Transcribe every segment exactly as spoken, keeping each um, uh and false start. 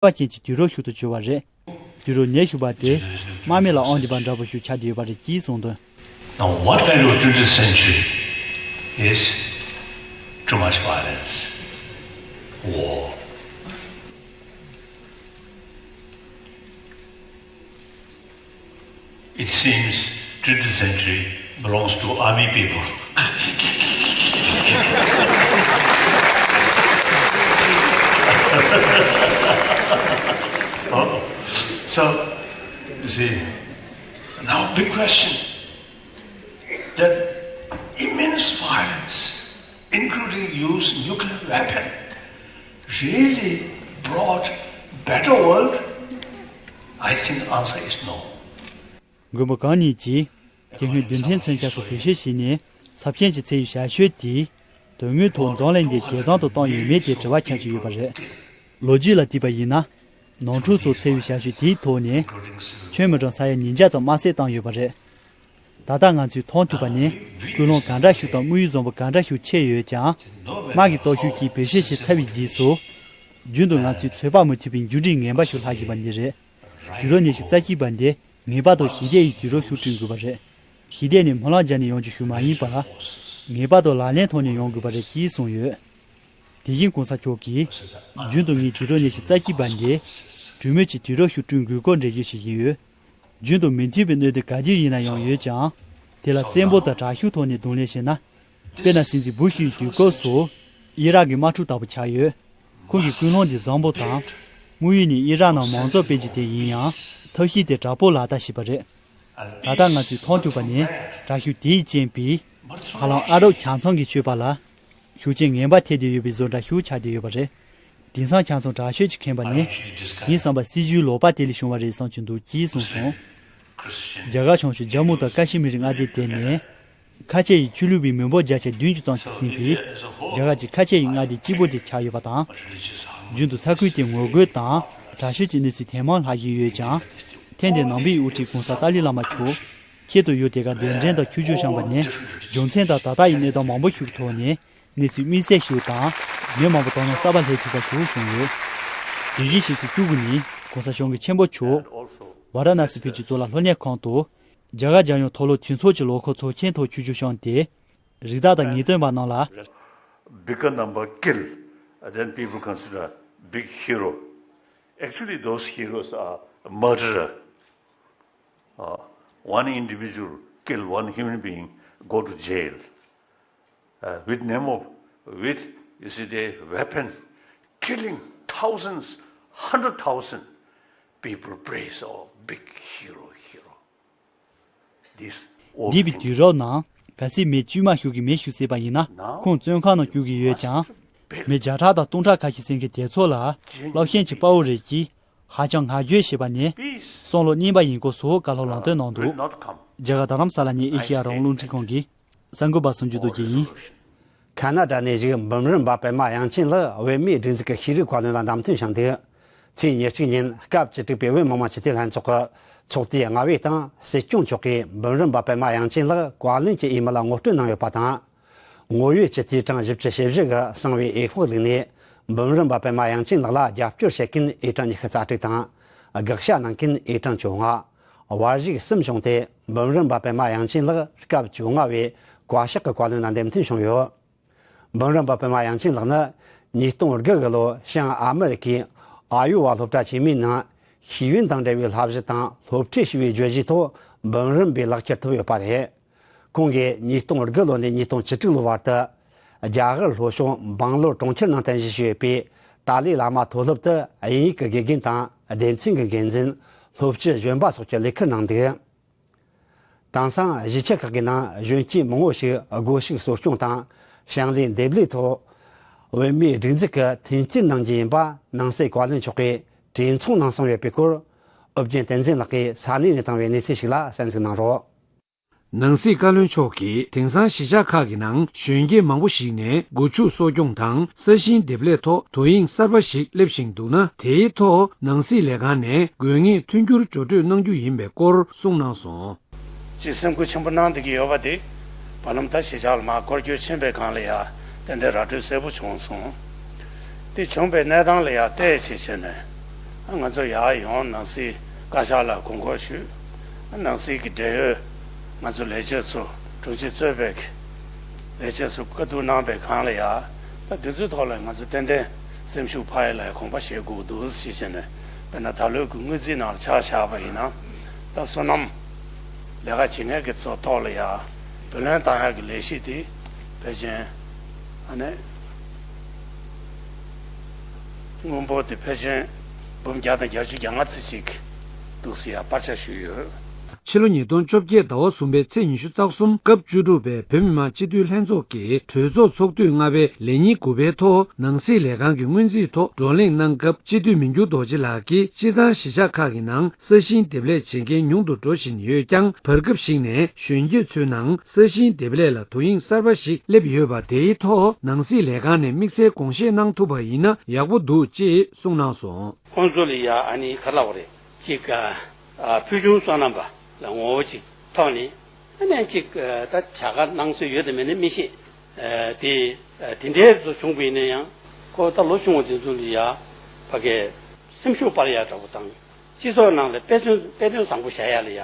པ་ཅན་གྱི་དུད་འགྲོ་ཤུགས་ཏུ་གྱུར་བ་རེད། དུད་འགྲོ་ནད་ཤོར་བ་དེ་དམག་མི་ལ་དབང་བསྡུས་པ་འདྲ་པོ་ཞིག་ཆགས་བསྡད་ཡོད་པ་རེད་ཅེས་གསུངས་དོན། Now, what kind of twentieth century is too much violence? War. It seems twentieth century belongs to army people. Huh? So, you see, now big question. That immense violence, including use nuclear weapon, really brought better world? I think the answer is no. མགོན་པོ་གང་ཉིད་ཀྱིས་དེ་སྔོན་རྡུལ་ཕྲན་མཚོན་ཆ་སོགས་བེད་སྤྱོད་བྱས་ནས་ཚབས་ཆེན་གྱི་འཚེ་བའི་ཞར་སྐྱོད་དེས་དོན་དངོས་ཐོག་འཛམ་གླིང་འདི་ཇེ་བཟང་དུ་བཏང་ཡོད་མེད་དེ་དྲི་བ་ཁྱབ་ཀྱི་ཡོད་པ་རེད། ལོ་རྒྱུས་ལ་བལྟས་པ་ཡིན་ན། ནོར་འཁྲུལ་སོགས་འཚེ་བའི་ཞར་སྐྱོད་དེའི་ཐོག་ནས་ཁྱོན་མི་གྲངས་ས་ཡ་ཉིས་བརྒྱ་ཙམ་དམར་བསད་བཏང་ཡོད་པ་རེད། ད་ལྟ་ང་ཚོས་མཐོང་ཐུབ་པ་ནི་ཀུན་སློང་གང་འདྲ་ཞིག་དང་དམིགས་ཡུལ་བཟང་པོ་གང་འདྲ་ཞིག་ཆགས་ཡོད་ཀྱང་། དམག་གི་སྟོབས་ཤུགས་ཀྱིས་བེད་སྤྱོད་བྱས་ཚར་བའི་རྗེས་སུ། རྒྱུན་དུ་ང་ཚོས་ཚོད་དཔག་མི་ཐུབ་པའི་འགྱུར་འགྲོས་ངན་པ་ཞིག་ལྷག་བཞིན་པ་འདི་རེད། དུད་འགྲོ་ནད་ཤུགས་རྩ་གཅིག་པ་འདི་ངེས་པར་དུ་ཞི་བདེ་ཡི་དུད་འགྲོ་ཤུགས་བསྐྲུན་དགོས་པ་རེད། ཞི་བདེ་ནི་སྨོན་ལམ་སྦྱར་ནས་ཡོང་རྒྱུ་ཞིག་མ་ཡིན་པར། ངེས་པར་དུ་ལག་ལེན་ཐོག་ནས་ཡོང་དགོས་པ་རེད་ཅེས་གསུངས་ཡོད། དེ་བཞིན་གོང་ས་མཆོག་གིས། རྒྱུན་དུ་ངས་དུད་འགྲོ་ནད་ཤུགས་རྩ་གཅིག་པ་འདི། གྲོས་མོལ་གྱི་དུད་འགྲོ་ཤུགས་བསྐྲུན་དགོས་སྐོར་འགྲེལ་བརྗོད་བྱེད་ཀྱིན་ཡོད། རྒྱུན་དུ་མི་མཐུན་པའི་གནད་དོན་ག་དུས་ཡིན་ན་ཡང་ཡོད་ཀྱང་། དེ་ལ་བཙན་པོ་དང་དྲག་ཤུགས་ཐོག་ནས་གདོང་ལེན་བྱས་ན། དཔེར་ན་སྲིད་འཛིན་བུ་ཤི་ཡི་དུས་སྐབས་སུ། ཨི་རག་གི་དམག་འཁྲུག་ལྟ་བུ་ཆགས་ཡོད། ཁོང་གི་ཀུན་སློང་འདི་བཟང་པོ་དང་། དམིགས་ཡུལ་ནི་ཨི་རག་ནང་མང་གཙོ་སྤེལ་རྒྱུ་དེ་ཡིན་ཡང་། ཐབས་ཤེས་དེ་དྲག་པོ་ལག་བསྟར་བྱས་པ་རེད། ད་ལྟ་ང་ཚོས་མཐོང་ཐུབ་པ་ནི། དྲག་ཤུགས་དེའི་རྐྱེན་པས། ཧ་ལམ་ཨ་རབ་ཆ་ཚང་གི་སྤྱོད་པ་ལ། ཤུགས་རྐྱེན་ངན་པ་ཐེབས་བསྡད་ཡོད་པའི་བཟོ་འདྲ་ཞིག་ཆགས་བསྡད་ཡོད་པ་རེད། དེང་སང་ཆ་ཚང་དྲག་ཤུགས་ཀྱིས་ཁེངས་པ་ནི། ངའི་བསམ་པར་སྲིད་ཇུས་ལོག་པ་དེ་ལས་བྱུང་བ་རེད་བསམ་གྱི་འདུག་ཅེས་གསུངས་སོང་། རྒྱ་གར་བྱང་ཕྱོགས་ཇམ་མུ་དང་ཀ་ཤི་མིར་མངའ་སྡེ་དེ་ནས། ཁ་ཆེ་ཡི་ཆོས་ལུགས་པའི་མི་འབོར་བརྒྱ་ཆ་བདུན་ཅུ་ཙམ་ཞིག་ཟིན་པས། རྒྱ་གར་གྱི་ཁ་ཆེ་ཡི་མངའ་སྡེ་གཅིག་པུ་དེ་ཆགས་ཡོད་པ་དང་། རྒྱུན་དུ་ས་ཁུལ་དེ་ངོ་རྒོལ་དང་དྲག་ཤུགས་ཀྱི་གནས་ཚུལ་ཐེངས་མང་ལྷག་བཞིན་ཡོད་ཀྱང་། ཐེངས་འདིར་ནང་པའི་དབུ་ཁྲིད་གོང་ས་ཏཱ་ལའི་བླ་མ་མཆོག་ཁྱད་དུ་ཡོད་དེ་ག་གདན་འདྲེན་དང་ཆོས་ཕྱོགས་བཤམས་པ་ནས། རྒྱུ་མཚན་དང་ད་ལྟ་ཡི་གནས་སྟངས་མང་པོ་ཞིག་ཐོག་ནས་གནས་ཚུལ་དམིགས་བསལ་ཞིག་དང་། མི་མང་པོ་དོ་སྣང་གསར་པ་སླེབས་ཐུབ་པ་ཞིག་བྱུང་ཡོད། དེ་བཞིན་ཕྱི་ཚེས་བཅུ་དགུ་ཉིན་གོང་ས་སྐྱབས་མགོན་ཆེན་པོ་མཆོག་ཝཱ་ར་ཎ་སི་བོད་ཀྱི་གཙུག་ལག་སློབ་གཉེར་ཁང་དུ། རྒྱ་གར་རྒྱལ་ཡོངས་མཐོ་སློབ་དུས་ཚོགས་ཀྱི་ལོ་འཁོར་ཚོགས་ཆེན་ཐོག་ཆོས་ཕྱོགས་བཤམས་ཏེ། རིགས་བདག་དང་ངེས་སྟོན་པ་རྣམས་ལ། Bigger number kill, then people consider big hero. Actually, those heroes are murderer. Uh, one individual kill one human being, go to jail. Uh, with name of, with, you see, the weapon, killing thousands, hundred thousand, people praise, "Oh, big hero, hero." འདས་པའི་དུས་རབས་ནང་གལ་སྲིད་མི་དཀྱུས་མ་ཞིག་གིས་མི་ཞིག་བསད་པ་ཡིན་ན། ཁོང་བཙོན་ཁང་ནང་བཅུག་གི་ཡོད་ཀྱང་། མི་བརྒྱ་ཕྲག་དང་སྟོང་ཕྲག་ཁ་ཤས་བསད་མཁན་དེ་ཚོ་ལ་སློབ་ཆེན་གྱི་དཔའ་བོ་རེད་ཅེས་ཧ་ཅང་བསྔགས་བརྗོད་བྱས་པ་ནི་བསམ་བློ་རྙིང་པ་ཡིན་སྐོར་སོགས་བཀའ་སློབ་ལམ་སྟོན་གནང་འདུག་རྒྱ་གར་རྡ་རམ་ས་ལ་ནས་ཨེ་ཤེ་ཡ་རང་དབང་རླུང་འཕྲིན་ཁང་གི་གསར་འགོད་པ་སུ་འཇུ་རྡོ་རྗེ་ཡིན། ཁ་ན་ཌ་ནས་བཞུགས་འབུམ་རམས་པ་པད་མ་དབྱངས་ཅན་ལགས་བོད་མིའི་སྒྲིག་འཛུགས་ཀྱི་ཤེས་རིག་བཀའ་བློན་ལ་བདམས་ཐོན་བྱུང་འདུག་ཚེས་ཉེར་གཅིག་ཉིན་སྐབས་བཅུ་དྲུག་པའི་བོད་མི་མང་སྤྱི་འཐུས་ལྷན་ཚོགས་ཀྱི་ཚོགས་དུས་ལྔ་པའི་སྟེང་སྲིད་སྐྱོང་མཆོག་གིས་འབུམ་རམས་པ་པད་མ་དབྱངས་ཅན་ལགས་བཀའ་བློན་གྱི་འོས་མི་ལ་ངོ་སྤྲོད་གནང་ཡོད་པ་དང་། ངོ་ཡོད་སྤྱི་འཐུས་གྲངས་བཞི་བཅུ་ཞེ་བཞི་གིས་གསང་བའི་འོས་ཤོག་བླུགས་ནས། འབུམ་རམས་པ་པད་མ་དབྱངས་ཅན་ལགས་ལ་རྒྱབ་སྐྱོར་བྱེད་མཁན་འོས་གྲངས་ཉི་ཤུ་རྩ་དྲུག་དང་། དགག་བྱ་གནང་མཁན་འོས་གྲངས་བཅོ་ལྔ། བར་གཞུག་གསུམ་བྱུང་སྟེ། འབུམ་རམས་པ་པད་མ་དབྱངས་ཅན་ལགས་སྐབས་བཅོ་ལྔ་བའི་བཀའ་ཤག་གི་བཀའ་བློན་ལ་འདེམས་ཐོན་བྱུང་ཡོད། འབུམ་རམས་པ་པད་མ་དབྱངས་ཅན་ལགས་ནི་ཉིས་སྟོང་དགུ་གི་ལོ་བྱང་ཨ་མི་རི་ཀའི་ཨ་ཡོ་ཝ་སློབ་གྲྭ་ཆེན་མོའི་ནང་ཤེས་ཡོན་དང་འབྲེལ་བའི་བསླབ་གཞི་དང་སློབ་ཁྲིད་ཞེས་པའི་བརྗོད་གཞིའི་ཐོག་འབུམ་རམས་པའི་ལག་ཁྱེར་ཐོབ་ཡོད་པ་རེད། ཁོང་གིས་ཉིས་སྟོང་དགུ་ལོ་ནས་ཉིས་སྟོང་བཅུ་དྲུག་ལོ་བར་དུ། རྒྱ་གར་ལྷོ་ཕྱོགས་སྦང་ལོར་གྲོང་ཁྱེར་ནང་རྟེན་གཞི་བྱས་ཡོད་པའི་ཏཱ་ལའི་བླ་མ་མཐོ་སློབ་ཏུ་དབྱིན་ཡིག་གི་དགེ་རྒན་དང་སྡེ་ཚན་གྱི་འགན་འཛིན། སློབ་སྤྱི་གཞོན་པ་སོགས་ཀྱི་ལས་ཁུར་གནང་འདུག་དེང་སང་གཞིས་ཆགས་ཁག་གི་ནང་གཞོན་སྐྱེས་མང་བོ་ཞིག་སྒོ་ཕྱུགས་གསོ་སྐྱོང་དང་ཞིང་ལས་འདེབས་ལས་ཐོག་བོད་མིའི་སྒྲིག་འཛུགས་ཀྱི་མཐུན་རྐྱེན་གནང་རྒྱུ་ཡིན་པ་ནང་སྲིད་བཀའ་བློན་མཆོག་གིས་གྲོས་ཚོགས་ནང་གསུངས་ཡོད་པའི་སྐོར། ཨོ་རྒྱན་བསྟན་འཛིན་ལགས་ཀྱིས་ས་གནས་ནས་བཏང་བའི་གནས་ཚུལ་ཞིག་ལ་གསན་གཟིགས་གནང་རོགས། ནང་སྲིད་བཀའ་བློན་མཆོག་གིས་དེང་སང་གཞིས་ཆགས་ཁག་གི་ནང་གཞོན་སྐྱེས་མང་པོ་ཞིག་ནས་སྒོ་ཕྱུགས་གསོ་སྐྱོང་དང་ས་ཞིང་འདེབས་ལས་ཐོག་དོ་དབྱིངས་གསར་པ་ཞིག་སླེབས་བཞིན་འདུག་ན། དེའི་ཐོག་ནང་སྲིད་ལས་ཁང་ནས་དགོས་ངེས་མཐུན་འགྱུར་འགྲོ་གྲོན་གནང་རྒྱུ་ཡིན་པའི་སྐོར་གསུངས་གནང་སོང་། ཅེས་སེམས་འགུལ་ཆེན་པོ་གནང་བསྡད་ཀྱི་ཡོད་པ་དེ། བར་ལམ་ད་གཞིས་ཆགས་ལ་མར་སྐོར་སྐྱོད་ཕྱིན་པའི་སྒང་ལ་ཡང་ཏན་ཏན་ར་སྤྲོད་གསལ་པོ་བྱུང་སོང་། དེ་བྱུང་བའི་གནས་སྟངས་ལ་ཡང་བལྟས་བྱས་བྱས་ནས། ང་ཚོ་ཡར་ཡོང་ནང་སྲིད་བཀའ་ཤག་ལ་དགོངས་སྐོར་ཞུས། ནང་སྲིད་ཀྱི་འབྲེལ་ཡོད་ང་ཚོ་ལས་བྱེད་ཚོ་དྲུང་ཆེ་གཙོས་པའི་ལས་བྱེད་ཚོ་བཀའ་བསྡུར་གནང་པའི་སྒང་ལ་ཡ། ད་དེ་ཚོའི་ཐོག་ལ་ང་ཚོ་ཏན་ཏན་སེམས་ཤུགས་འཕར་ཡ་ལ་ཡ་དགོངས་པ་བཞེས་དགོས་འདུག་ཞེས་བྱས་ནས། དཔེར་ན་ད་ལོའི་གི་སྔོན་རྩིས་ནང་ལ་ཆ་བཞག་པ་ཡིན་ན། ད་སོ་ནམ་ལས་ཀ་བྱེད་མཁན་གྱི་ཚོ་ཐོག་ལ་ཡ་བུ་ལོན་བཏང་ཡ་གི་ལས་གཞི་དེ་ཕལ་ཆེར་ཨ་ནི་སྔོན་པོ་དེ་ཕལ་ཆེར་འབུམ་བརྒྱ་དང་བརྒྱད་ཅུ་གྱ་ལྔ་ཙམ་ཅིག་འདུག་ཟེར་ཡ་སྤར་ཆ་ཞུས་ཡོད། ཕྱི་ལོ་ཉིས་སྟོང་བཅོ་བརྒྱད་ཟླ་བ་གསུམ་པའི་ཚེས་ཉི་ཤུ་རྩ་གསུམ་སྐབས་བཅུ་དྲུག་པའི་བོད་མི་མང་སྤྱི་འཐུས་ལྷན་ཚོགས་ཀྱི་གྲོས་ཚོགས་ཚོགས་དུས་ལྔ་པའི་ལས་ཉིན་དགུ་པའི་ཐོག་ནང་སྲིད་ལས་ཁང་གི་སྔོན་རྩིས་ཐོག་བགྲོ་གླེང་གནང་སྐབས། སྤྱི་འཐུས་མི་འགྱུར་རྡོ་རྗེ་ལགས་ཀྱིས་སྤྱིར་བཏང་གཞིས་ཆགས་ཁག་གི་ནང་ས་ཞིང་འདེབས་ལས་བྱེད་མཁན་ཉུང་དུ་འགྲོ་བཞིན་ཡོད་ཀྱང་། བར་སྐབས་ཤིག་ནས་གཞོན་སྐྱེས་ཚོའི་ནང་ས་ཞིང་འདེབས་ལས་ལ་དོ་དབྱིངས་གསར་པ་ཞིག་སླེབས་ཡོད་པ་དེའི་ཐོག་ནང་སྲིད་ལས་ཁང་ནས་དམིགས་བསལ་དགོངས་བཞེས་གནང་ཐུབ་པ་ཡིན་ན་ཡག་པོ་འདུག་ཅེས་གསུངས་གནང་སོང་། ཁོང་ཚོ་ལ་ཡ་ཨ་ནི་ག་རེ་ལབ་དགོས་རེད། ཅིག་ཨ། ཕུལ་བྱུང་སོ་ནམ་པ་ལ་ངོ་བོ་ཅིག་ཐོག་ནས་ཨ་ནི་ཅིག་ད་བྱ་དགའ་གནང་སྲོལ་ཡོད་དམ་མེད་ན་མི་ཤེས། དེ་དེ་འདྲའི་ཚོ་བྱུང་བ་ཡིན་ན་ཡང་། ཁོ་ད་ལོ་ཆུང་བ་དེ་ཚོ་ལ་ཡ་ཕ་གའི་སེམས་ཤུགས་སྤར་ཡ་འདྲ་པོ་དང་། སྤྱི་ཚོགས་ནང་ལ་དཔེ་མཚོན་དཔེ་སྟོན་བཟང་པོ་བྱ་ཡ་ལ་ཡ་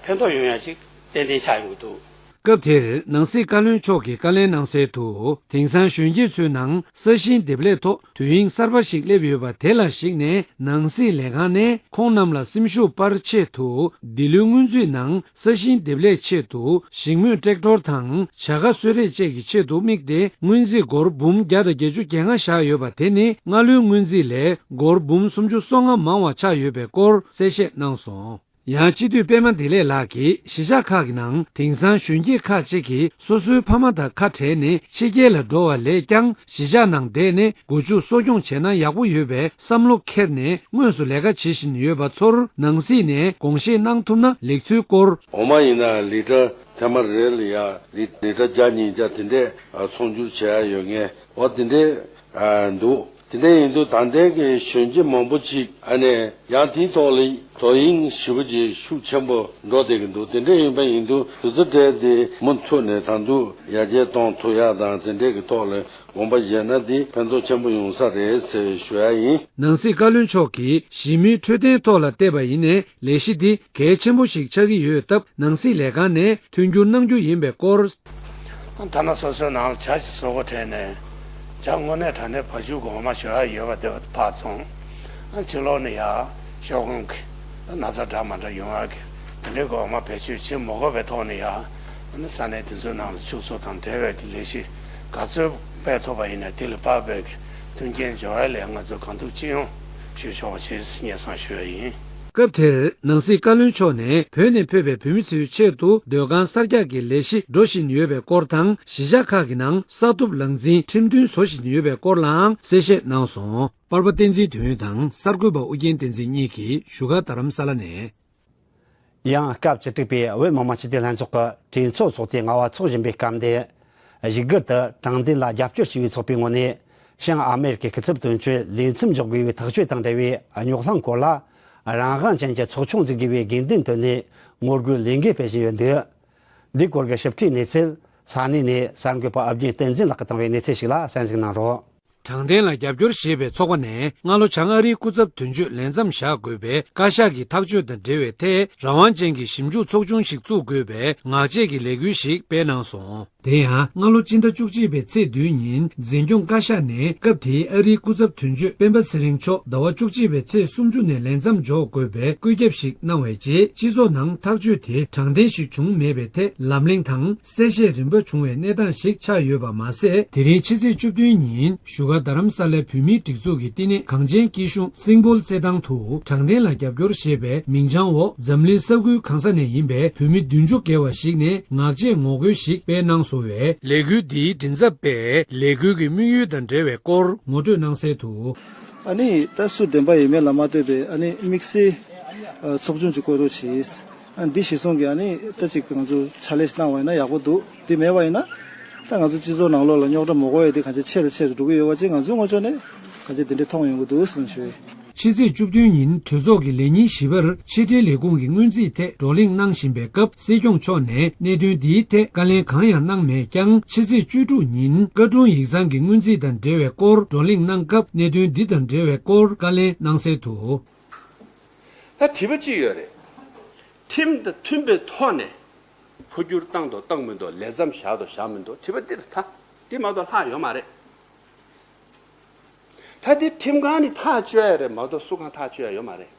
ཕན་ཐོགས་ཡོང་ཡ་ཅིག་ཏན་ཏན་ཆགས་ཡོང་གི་འདུག། སྐབས་དེར་ནང་སྲིད་བཀའ་བློན་མཆོག་གིས་བཀའ་ལན་གནང་གསལ་དུ། དེང་སང་གཞོན་སྐྱེས་ཚོའི་ནང་ས་ཞིང་འདེབས་ལས་ཐོག་དོ་དབྱིངས་གསར་པ་ཞིག་སླེབས་ཡོད་པ་དེ་ལ་གཞིགས་ནས། ནང་སྲིད་ལས་ཁང་ནས་ཁོང་རྣམས་ལ་སེམས་ཤུགས་སྤར་ཆེད་དུ། འདི་ལོའི་སྔོན་རྩིས་ནང་ས་ཞིང་འདེབས་ལས་ཆེད་དུ་ཞིང་རྨོས་ཀྲེག་ཊོར་དང་བྱ་དགའ་གསོལ་རས་བཅས་ཀྱི་ཆེད་དུ་དམིགས་ཏེ་སྔོན་རྩིས་སྒོར་འབུམ་བརྒྱ་དང་བརྒྱད་ཅུ་གྱ་ལྔ་བཞག་ཡོད་པ་དེ་ནི་སྔ་ལོའི་སྔོན་རྩིས་ལས་སྒོར་འབུམ་སུམ་ཅུ་སོ་ལྔ་མང་བ་ཆགས་ཡོད་པའི་སྐོར་གསལ་བཤད་གནང་སོང་། ཡང་སྤྱི་འཐུས་པད་མ་བདེ་ལེགས་ལགས་ཀྱིས་གཞིས་ཆགས་ཁག་གི་ནང་དེང་སང་གཞོན་སྐྱེས་ཁག་ཅིག་གིས་སོ་སོའི་ཕ་མ་དང་ཁ་བྲལ་ནས་ཕྱི་རྒྱལ་ལ་འགྲོ་བ་ལས་ཀྱང་གཞིས་ཆགས་ནང་བསྡད་ནས་སྒོ་ཕྱུགས་གསོ་སྐྱོང་བྱས་ན་ཡག་པོ་ཡོད་པའི་བསམ་བློ་འཁྱེར་ནས་དངོས་སུ་ལས་ཀ་བྱེད་བཞིན་ཡོད་པ་ཚོར་ནང་སྲིད་ནས་དགོངས་བཞེས་གནང་ཐུབ་ན་ལེགས་ཚུལ་སྐོར། འོ་མ་ཡིན་ན་ལི་ཊར་ཐེངས་མ་རེ་ལ་ཡ་ལི་ལི་ཊར་བརྒྱ་ཉིས་བརྒྱ་དེ་འདྲས་ཚོང་སྒྱུར་བྱེད་ཡ་ཡོད་མཁན་འོ་དེ་འདྲས་འདུག། དེ་འདྲ་ཡིན་དུས་ད་ལྟའི་གི་གཞོན་སྐྱེས་མང་པོ་ཅིག་ཨ་ནི་ཡང་དེའི་ཐོག་ལ་དོ་དབྱིངས་ཞེ་པོ་ཅིག་ཤུགས་ཆེན་པོ་འགྲོ་བསྡད་ཀྱི་འདུག། དེ་འདྲ་ཡིན་པ་ཡིན་དུས་དེ་ཚོ་གྲས་དེ་མུ་མཐུད་ནས་ད་དུང་ཡར་རྒྱས་གཏོང་ཐུབ་ཡ་དང་དེ་འདྲའི་གི་ཐོག་ལ་དགོངས་པ་བཞེས་ན་དེ་ཕན་ཐོགས་ཆེན་པོ་ཡོང་ས་རེད་ཟེར་ཞུ་ཡ་ཡིན། ནང་སྲིད་བཀའ་བློན་མཆོག་གིས་གཞིས་མིའི་འཕྲོད་བསྟེན་ཐོག་ལ་བལྟས་པ་ཡིན་ནའི་ལས་གཞི་འདི་གལ་ཆེན་པོ་ཞིག་ཆགས་ཀྱི་ཡོད་སྟབས་ནང་སྲིད་ལས་ཁང་ནས་མཐུན་འགྱུར་གནང་རྒྱུ་ཡིན་པའི་སྐོར། ཐ་ན་སོ་སོའི་ནང་ཇ་ཅིག་བཟོ་དགོས་དྲན་ནས་ཇ་དངོས་གནས་དྲང་གནས་བ་ཕྱུགས་གོང་མ་ཞོ་ཡ་ཡོད་པ་དེ་ཕར་བཙོང་། ཕྱི་ལོགས་ནས་ཡ་ཤོག་གུང་གི་ན་ཚ་འདྲ་མ་འདྲ་ཡོང་ཡ་གི་དེ་འདྲའི་གོང་མ་བེད་སྤྱོད་བྱེད་མ་དགོས་པའི་ཐོག་ནས་ཡ་ས་གནས་དེ་ཚོའི་ནང་ལ་ཕྱུགས་འཚོ་དང་འབྲེལ་བའི་གི་ལས་གཞི་ག་ཚོད་སྤེལ་ཐུབ་པ་ཡིན་ན་དེ་ལ་དཔག་པའི་གི་མཐུན་རྐྱེན་སྦྱོར་བ་ལས་ང་ཚོས་གང་ཐུབ་ཅི་ཡོང་ཞུ་ཆོག་པ་བྱེད་སྙན་སེང་ཞུ་ཡ་ཡིན། སྐབས་དེར་ནང་སྲིད་བཀའ་བློན་མཆོག་ནས་བོད་ནས་ཕེབས་པའི་བོད་མི་ཚོའི་ཆེད་དུ་སྡོད་ཁང་གསར་རྒྱག་གི་ལས་གཞི་འགྲོ་བཞིན་ཡོད་པའི་སྐོར་དང་གཞིས་ཆགས་ཁག་གི་ནང་ས་ཐོབ་ལག་འཛིན་ཁྲིམས་མཐུན་བཟོ་བཞིན་ཡོད་པའི་སྐོར་ལའང་གསལ་བཤད་གནང་སོང་། པར་པ་བསྟན་འཛིན་དོན་དང་གསར་འགོད་པ་ཨུ་རྒྱན་བསྟན་འཛིན་གཉིས་ཀྱིས་བཞུགས་སྒར་རྡ་རམ་ས་ལ་ནས། ཡང་སྐབས་བཅུ་དྲུག་པའི་བོད་མི་མང་སྤྱི་འཐུས་ལྷན་ཚོགས་ཀྱི་གྲོས་ཚོགས་ཚོགས་དུས་ལྔ་པ་འཚོགས་བཞིན་པའི་སྐབས་འདིར། བཞུགས་སྒར་དུ་དྲང་བདེན་ལ་རྒྱབ་སྐྱོར་ཞུ་བའི་ཚོགས་པའི་ངོས་ནས་བྱང་ཨ་མེ་རི་ཀའི་སྐུ་ཚབ་དོན་གཅོད་ལས་མཚམས་འཇོག་དགོས་པའི་ཐག་གཅོད་དང་འབྲེལ་བའི་རྙོག་གླེང་སྐོར་ལ། རང་དབང་ཅན་གྱི་ཚོགས་ཆུང་འཛུགས་དགོས་པའི་དགོས་འདུན་བཏོན་ནས་ངོ་རྒོལ་ལས་འགུལ་སྤེལ་བཞིན་ཡོད་འདུག། འདིའི་སྐོར་གྱི་ཞིབ་ཕྲའི་གནས་ཚུལ་ས་གནས་ནས་གསར་འགོད་པ་ཨུ་རྒྱན་བསྟན་འཛིན་ལགས་ཀྱིས་བཏང་བའི་གནས་ཚུལ་ཞིག་ལ་གསན་གཟིགས་གནང་རོགས། དྲང་བདེན་ལ་རྒྱབ་སྐྱོར་ཞེས་པའི་ཚོགས་པ་ནས་སྔ་ལོ་བྱང་ཨ་རིའི་སྐུ་ཚབ་དོན་གཅོད་ལས་མཚམས་བཞག་དགོས་པའི་བཀའ་ཤག་གི་ཐག་གཅོད་དང་འབྲེལ་བའི་ཐད་རང་དབང་ཅན་གྱི་ཞིབ་འཇུག་ཚོགས་ཆུང་ཞིག་བཙུགས་དགོས་པའི་ངག་བཅད་ཀྱི་ལས་འགུལ་ཞིག་སྤེལ་གནང་སོང་། དེ་ཡང་སྔ་ལོ་སྤྱི་ཟླ་བཅུ་གཅིག་པའི་ཚེས་བདུན་ཉིན་འཛིན་སྐྱོང་བཀའ་ཤག་ནས་སྐབས་དེའི་ཨ་རིའི་སྐུ་ཚབ་དོན་གཅོད་སྤེན་པ་ཚེ་རིང་མཆོག་ཟླ་བ་བཅུ་གཅིག་པའི་ཚེས་སུམ་ཅུ་ནས་ལས་མཚམས་འཇོག་དགོས་པའི་བཀོད་ཁྱབ་ཞིག་གནང་བའི་རྗེས་སྤྱི་ཚོགས་ནང་ཐག་གཅོད་དེ་དྲང་བདེན་ཞིག་བྱུང་མེད་པའི་ཐད་ལམ་གླེང་དང་། གསལ་བཤད་རིམ་པ་བྱུང་བའི་གནས་སྟངས་ཤིག་ཆགས་ཡོད་པ་མ་ཟད། དེ་རིང་ཕྱི་ཚེས་བཅུ་བདུན་ཉིན་བཞུགས་སྒར་རྡ་རམ་ས་ལའི་བོད་མིའི་སྒྲིག་འཛུགས་ཀྱི་བསྟི་གནས་གངས་ཅན་སྐྱིད་གཤོངས་སིང་པོལ་རྩེད་ཐང་དུ་དྲང་བདེན་ལ་རྒྱབ་སྐྱོར་ཞེས་པའི་མིང་བྱང་འོག་འཛམ་གླིང་ས་ཁུལ་གང་ས་ནས་ཡིན་པའི་བོད་མི་བདུན་ཅུ་བརྒལ་བ་ཞིག་ནས་ངག་བཅད་ངོ་རྒོལ་ཞིག་སྤེལ་གནང་སོང་བས། ལས་འགུལ་འདིའི་མགྲིན་ཚབ་པས་ལས་འགུལ་གྱི་དམིགས་ཡུལ་དང་འབྲེལ་བའི་སྐོར་ངོ་སྤྲོད་གནང་གསལ་དུ། ཨ་ནི་ད་སུ་བདེན་པ་ཡིན་མིན་ལ་མ་ལྟོས་པའི་ཨ་ནི་དམིགས་བསལ་ཚོགས་ཆུང་ཅིག་བསྐོ་རོགས་བྱས། ཨ་འདི་གཞི་བཟུང་གི་ཨ་ནི་ད་ཅིག་ང་ཚོ་ཕྱག་ལས་ཤིག་གནང་བ་ཡིན་ན་ཡག་པོ་འདུག། འདི་མེད་པ་ཡིན་ན་ད་ང་ཚོ་སྤྱི་ཚོགས་ནང་ལོགས་ལ་རྙོག་དྲ་མ་འགོ་ཡ་དེ་གང་ཆེ་ཆེ་རུ་ཆེ་རུ་འགྲོ་གི་ཡོད་པ་ཅིག་ང་ཚོའི་ངོས་ཕྱོགས་ནས་གང་ཆེ་དེ་འདྲས་མཐོང་ཡོང་གི་འདུག་ཟེར་ནས་ཞུ་ཡ། ཕྱི་ཚེས་བཅུ་བདུན་ཉིན་གྲོས་ཚོགས་ཀྱི་ལས་ཉིན་བཞི་པར་ཕྱི་དྲིལ་ལས་ཁུངས་ཀྱི་སྔོན་རྩིས་ཐད་བགྲོ་གླེང་གནང་བཞིན་པའི་སྐབས། སྲིད་སྐྱོང་མཆོག་ནས་གནད་དོན་འདིའི་ཐད་བཀའ་ལན་གང་ཡང་གནང་མེད་ཀྱང་། ཕྱི་ཚེས་བཅུ་དྲུག་ཉིན་བཀའ་དྲུང་ཡིག་ཚང་གི་སྔོན་རྩིས་དང་འབྲེལ་བའི་སྐོར་བགྲོ་གླེང་གནང་སྐབས། གནད་དོན་འདི་དང་འབྲེལ་བའི་སྐོར་བཀའ་ལན་གནང་གསལ་དུ། ད་དྲི་བ་གཅིག་ཡོད་རེད། ཁྲིམས་དང་མཐུན་པའི་ཐོག་ནས་འཕོ་འགྱུར་བཏང་དང་བཏང་མི་འདུག་ལས་མཚམས་བཞག་དང་བཞག་མི་འདུག་དྲི་བ་འདི་རེད་ད། འདི་མ་གཏོགས་ལྷག་ཡོད་མ་རེད། ད་འདི་ཁྲིམས་ཁང་ནས་ཐག་གཅོད་ཡ་རེད་མ་གཏོགས་སུ་གང་ཐག་གཅོད་ཡ་ཡོད་མ་རེད།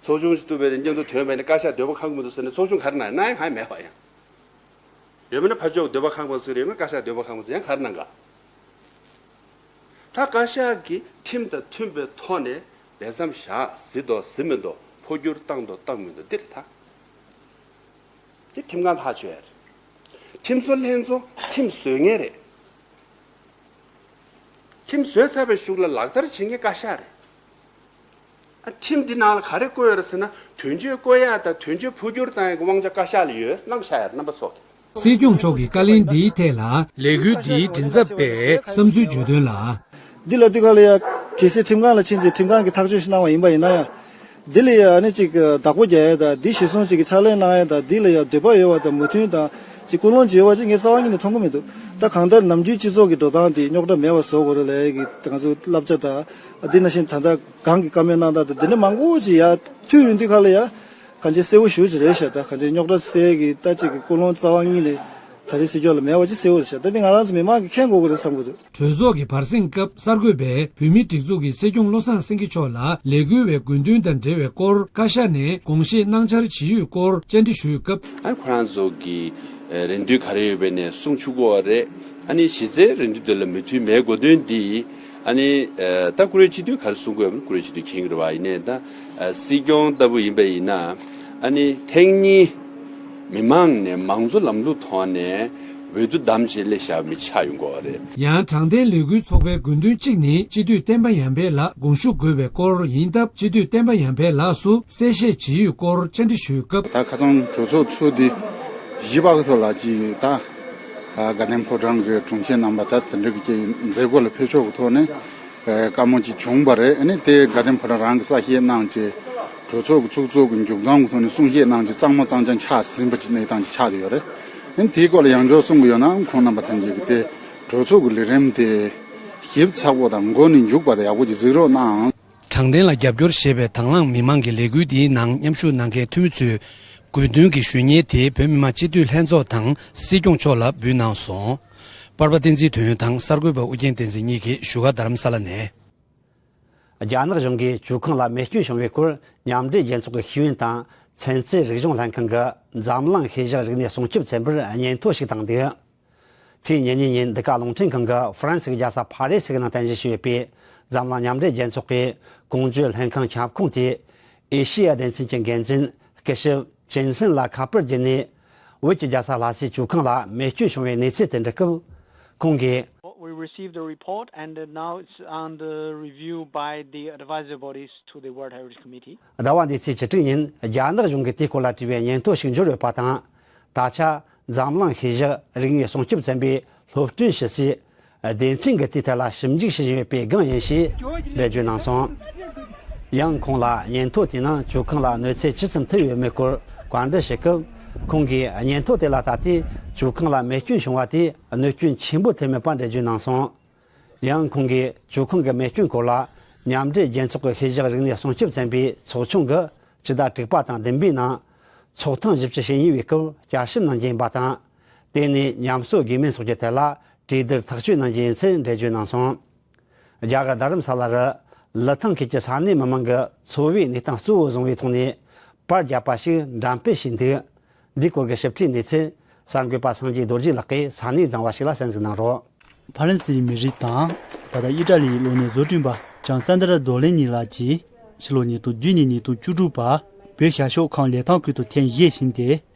ཚོགས་ཆུང་ཞིག་བཙུགས་པའི་མཉམ་དུ་ཐོན་པ་ཡིན་ན་བཀའ་ཤག་འདོད་པ་ཁེངས་མི་འདུག་ཟེར་ནས་ཚོགས་ཆུང་ག་རེ་གནང་ཡ། གནང་ཡ་གང་ཡང་མེད་པ་ཡང་། ཡོད་མིན་ན་ཕར་ཕྱོགས་འདོད་པ་ཁེངས་པ་ཟེར་ཡོད་མིན་བཀའ་ཤག་འདོད་པ་ཁེངས་པ་ཟེར་ཡང་ག་རེ་གནང་ག་ད་བཀའ་ཤག་གིས་ཁྲིམས་དང་མཐུན་པའི་ཐོག་ནས་ལས་མཚམས་བཞག་ཟིན་འདུག་ཟིན་མི་འདུག་འཕོ་འགྱུར་བཏང་འདུག་བཏང་མི་འདུག་འདི་རེད་ད། འདི་ཁྲིམས་ཁང་ཐག་གཅོད་ཡ་རེད། ཁྲིམས་བཟོ་ལྷན་ཚོགས་ཁྲིམས་བཟོ་མཁན་རེད། ཁྲིམས་བཟོས་ཚར་བའི་གཞུག་ལ་ལག་བསྟར་བྱེད་མཁན་བཀའ་ཤག་རེད། ཨ། ཁྲིམས་འདི་ནང་ལ་ག་རེ་བཀོད་ཡོད་རེད་ཟེར་ན། དོན་གཅོད་བཀོད་ཡག་དང་དོན་གཅོད་འཕོ་འགྱུར་བཏང་ཡག་གི་དབང་ཆ་བཀའ་ཤག་ལ་ཡོད། གནང་བཞག་ཡ་རེད་རྣམ་པ་ཚོ། སྲིད་སྐྱོང་མཆོག་གི་བཀའ་ལན་འདིའི་ཐད་ལ། ལས་འགུལ་འདིའི་མགྲིན་ཚབ་པས་བསམ་ཚུལ་བརྗོད་དོན་ལ། འདི་ལ་དུས་ཁ་ལ་ཡ། གལ་སྲིད་ཁྲིམས་ཁང་ལ་ཕྱིན་ཚེ་ཁྲིམས་ཁང་གིས་ཐག་གཅོད་ཞིག་གནང་བ་ཡིན་པ་ཡིན་ན་ཡང་། འདི་ལ་ཡ་ཨ་ནི་ཅིག་བདག་པོ་རྒྱག་ཡ་དང་འདི་གཞིར་བཟུང་ཅིག་གི་ཕྱག་ལས་གནང་ཡ་དང་འདི་ལ་ཡ་འདོད་པ་ཡོད་པ་དང་མོས་མཐུན་དང་ཅིག་ཀུན་སློང་ཅིག་ཡོད་པ་ཅིག་ངས་རྩ་བ་ཉིད་ནས་མཐོང་གི་མི་འདུག་ད་གང་ལྟར་ནམ་རྒྱུན་སྤྱི་ཚོགས་ཀྱི་འགྲོ་སྟངས་འདི་རྙོག་དྲ་མེད་པ་བཟོ་དགོས་རེད་ལབ་ཡ་གི་ང་ཚོ་བསླབ་བྱ་དང་། འདི་ནང་བཞིན་ད་ལྟ་གང་གི་བཀའ་མོལ་གནང་སྟངས་དང་འདི་འདྲ་མང་པོ་ཅིག་ཡ་མཐུད་ཡོང་དུས་ཁ་ལ་ཡ། གང་ཅི་གསལ་བོ་ཞེ་པོ་ཅིག་རེད་ཤག་ད་གང་ཅི་རྙོག་དྲ་སེལ་གྱི་ད་ཅིག་གི་ཀུན་སློང་རྩ་བ་ཉིད་ནས་ད་རེས་སྲིད་སྐྱོང་ལ་མེད་པ་ཅིག་གསལ་བོ་རེད་ཤག་ད་འདི་ང་རང་ཚོ་མི་མང་གིས་མཁྱེན་དགོས་ཀྱི་རེད་བསམ་གྱི་འདུག་གྲོས་ཚོགས་ཀྱི་བར་གསེང་སྐབས་གསར་འགོད་པས་བོད་མིའི་སྒྲིག་འཛུགས་ཀྱི་སྲིད་སྐྱོང་བློ་བཟང་སེང་གེ་མཆོག་ལ་ལས་འགུལ་བའི་དགོས་འདུན་དང་འབྲེལ་བའི་སྐོར་བཀའ་ཤག་ནས་དགོངས་བཞེས་གནང་འཆར་ཇི་ཡོད་སྐོར་བཅར་འདྲི་ཞུས་སྐབས། ཨ། ཁོ་རང་ཚོ་གི་རེ་འདུན་ག་རེ་ཡོད་པའི་ནས་གསུང་ཆོག་གི་རེད། ཨ་ནི་གཞི་རྩའི་རེ་འདུན་དེ་ལ་མོས་མཐུན་མེད་དགོས་དོན་འདི། ཨ་ནི་ད་བཀུར་འོས་སྤྱི་འཐུས་ག་རེ་གསུང་དགོས་ཡོད་པ་བཀུར་འོས་སྤྱི་འཐུས་མཁྱེན་གྱི་རེད་བ། ཡིན་ནའི་ད་སྲིད་སྐྱོང་ལྟ་བུ་ཡིན་པ་ཡིན་ན། ཨ་ནི་ཐེངས་གཉིས་མི་མང་ནས་མང་གཙོ་ལམ་ལུགས་ཐོག་ནས་འོས་བསྡུ་བདམས་བྱས་སླེབས་བཞག་མི་ཆགས་ཡོང་གི་རེད། ཡང་དྲང་བདེན་ལས་འགུལ་ཚོགས་པའི་དགོས་འདུན་གཅིག་ནི་སྤྱི་འཐུས་བསྟན་པ་ཡར་འཕེལ་ལགས་དགོངས་ཞུ་དགོས་པའི་སྐོར་ཡིན་སྟབས། སྤྱི་འཐུས་བསྟན་པ་ཡར་འཕེལ་ལགས་སུ་གསལ་བཤད་ཇི་ཡོད་སྐོར་བཅར་འདྲི་ཞུས་སྐབས། ད་ཁ་སང་གྲོས་ཚོགས་ཚུགས་དུས་གཞིས་པ་ཚོ་ལ་ཅིག་ད་དགའ་ལྡན་ཕོ་བྲང་གི་དྲུང་ཆེ་རྣམ་པ་ད་དེ་འདྲ་གི་ཅིག་མཛད་སྒོ་ལ་ཕེབས་ཕྱོགས་ཀྱི་ཐོག་ནས་བཀའ་མོལ་ཅིག་བྱུང་བ་རེད། ཨ་ནི་དེ་དགའ་ལྡན་ཕོ་བྲང་རང་གིས་གསལ་བཤད་གནང་བྱས། གྲོས་ཚོགས་ཀྱི་ཚོགས་གཙོ་གི་མཇུག་སྡོམ་གྱི་ཐོག་ནས་གསུང་བཤད་གནང་བྱས་གཙང་མ་གཙང་རྐྱང་ཆགས་ཟིན་པ་ཅིག་གནས་སྟངས་ཅིག་ཆགས་བསྡད་ཡོད་རེད། ཨ་ནི་དེའི་སྐོར་ལ་ཡང་བསྐྱར་གསུང་གི་ཡོད་ན། ཁོང་རྣམ་པ་ཐམས་ཅད་ཀྱིས་དེ་གྲོས་ཚོགས་ཀྱི་ལས་རིམ་དེ་ཞིབ་ཚགས་པོ་དང་མགོ་ནས་མཇུག་བར་དུ་ཡག་པོ་ཅིག་གཟིགས་རོགས་གནང་། དྲང་བདེན་ལ་རྒྱབ་སྐྱོར་ཞེས་པའི་དང་བླངས་མི་མང་གི་ལས་འགུལ་འདིའི་ནང་མཉམ་ཞུགས་གནང་མཁན་འཐུས་མི་ཚོས་དགོས་འདུན་གྱི་ཞུ་སྙན་དེ་བོད་མི་མང་སྤྱི་འཐུས་ལྷན་ཚོགས་དང་སྲིད་སྐྱོང་མཆོག་ལ་འབུལ་གནང་སོང་། པར་པ་བསྟན་འཛིན་དོན་དང་གསར་འགོད་པ་ཨུ་རྒྱན་བསྟན་འཛིན་གཉིས་ཀྱིས་བཞུགས་སྒར་རྡ་རམ་ས་ལ་ནས། རྒྱ་ནག་གཞུང་གིས་ཇོ་ཁང་ལ་རྨས་སྐྱོན་བྱུང་བའི་སྐོར་མཉམ་འབྲེལ་རྒྱལ་ཚོགས་ཀྱི་ཤེས་ཡོན་དང་ཚན་རྩལ་རིག་གཞུང་ལྷན་ཁང་གི་འཛམ་གླིང་ཤེས་བཞག་རིག་གནས་སྲུང་སྐྱོབ་ཚན་པར་སྙན་ཐོ་ཞིག་བཏང་འདུག་ཚེས་ཉེར་གཉིས་ཉིན་འདི་ག་རླུང་འཕྲིན་ཁང་གི་ཧྥ་རན་སི་གི་རྒྱལ་ས་ཕ་རི་སི་གི་ནང་རྟེན་གཞི་བྱས་ཡོད་པའི་འཛམ་གླིང་མཉམ་འབྲེལ་རྒྱལ་ཚོགས་ཀྱི་ཀོང་ཇོའི་ལྷན་ཁང་ཁྱབ་ཁོངས་ཏེ། ཨེ་ཤེ་ཡ་སྡེ་ཚན་གྱི་འགན་འཛིན་སྐུ་ཞབས་ཅན་སན་ལ་ཁ་པར་བརྒྱུད་ནས། བོད་ཀྱི་རྒྱལ་ས་ལྷ་སའི་ཇོ་ཁང་ལ་རྨས་སྐྱོན་བྱུང་བའི་གནས་ཚུལ་དེ་འདྲི་སྐབས། ཁོང་གིས། We received the report and now it's under review by the advisory bodies to the World Heritage Committee. ཟླ་བ་འདིའི་ཚེས་བཅུ་དྲུག་ཉིན་རྒྱ་ནག་གཞུང་གིས་དེའི་སྐོར་ལ་བྲིས་པའི་སྙན་ཐོ་ཞིག་འབྱོར་ཡོད་པ་དང་། ད་ཆ་འཛམ་གླིང་ཤེས་བཞག་རིག་གནས་སྲུང་སྐྱོབ་ཚན་པས་སློབ་སྟོན་ཞུ་སའི་སྡེ་ཚན་གྱིས་དེའི་ཐད་ལ་ཞིབ་འཇུག་བྱེད་བཞིན་ཡོད་པའི་སྒང་ཡིན་ཞེས་འགྲེལ་བརྗོད་གནང་སོང་། ཡང་ཁོང་ལ་སྙན་ཐོ་དེའི་ནང་ཇོ་ཁང་ལ་གནོད་འཚེ་ཇི་ཙམ་ཐེབས་ཡོད་མེད་སྐོར་བཀའ་འདྲི་ཞུས་སྐབས། ཁོང་གིས་སྙན་ཐོ་དེ་ལ་ལྟ་སྟེ་ཇོ་ཁང་ལ་རྨས་སྐྱོན་བྱུང་བ་དེ་གནོད་སྐྱོན་ཆེན་པོ་ཐེབས་མེད་པ་འགྲེལ་བརྗོད་གནང་སོང་། ཡང་ཁོང་གིས་ཇོ་ཁང་གི་རྨས་སྐྱོན་སྐོར་ལ་མཉམ་འབྲེལ་རྒྱལ་ཚོགས་ཀྱི་ཤེས་བཞག་རིག་གནས་སྲུང་སྐྱོབ་ཚན་པའི་ཚོགས་ཆུང་གིས་ཕྱི་ཟླ་དྲུག་པ་དང་བདུན་པའི་ནང་ཚོགས་ཐེངས་བཞི་བཅུ་ཞེ་གཉིས་པའི་སྐབས་བསྐྱར་ཞིབ་གནང་རྒྱུ་ཡིན་པ་དང་། དེ་ནས་ཉམས་གསོ་དགོས་མིན་སོགས་ཀྱི་ཐད་ལ་གྲོས་བསྡུར་ཐག་གཅོད་གནང་རྒྱུ་ཡིན་ཚུལ་འགྲེལ་བརྗོད་གནང་སོང་། རྒྱ་གར་རྡ་རམ་ས་ལ་རུ་ལི་ཐང་ཁུལ་གྱི་ས་གནས་མི་མང་གིས་འཚོ་བའི་གནས་སྟངས་གཙོ་བོ་བཟུང་བའི་ཐོག་ནས་པར་བརྒྱབ་པ་ཞིག་འགྲེམས་སྤེལ་བྱས་འདུག་འདིའི་སྐོར་གྱི་ཞིབ་ཕྲའི་གནས་ཚུལ་གསར་འགོད་པ་སངས་རྒྱས་རྡོ་རྗེ་ལགས་ཀྱིས་ས་གནས་རྫོང་བ་ཞིག་ལ་གསན་གཟིགས་གནང་རོགས། ཕ་རན་སིའི་མི་རིགས་དང་ད་ལྟ་ཨི་ཊ་ལིའི་གློག་བརྙན་བཟོ་སྐྲུན་པ་ལྕམ་སན་དྲ་རྡོ་ལེ་ཉི་ལགས་ཀྱིས་ཕྱི་ལོ་ཉིས་སྟོང་བཅུ་གཉིས་ཉིས་སྟོང་བཅུ་དྲུག་བར་བོད་ཤར་ཕྱོགས་ཁམས་ལི་ཐང་ཁུལ་དུ་ཐེངས་བཞི་ཕྱིན་ཏེ།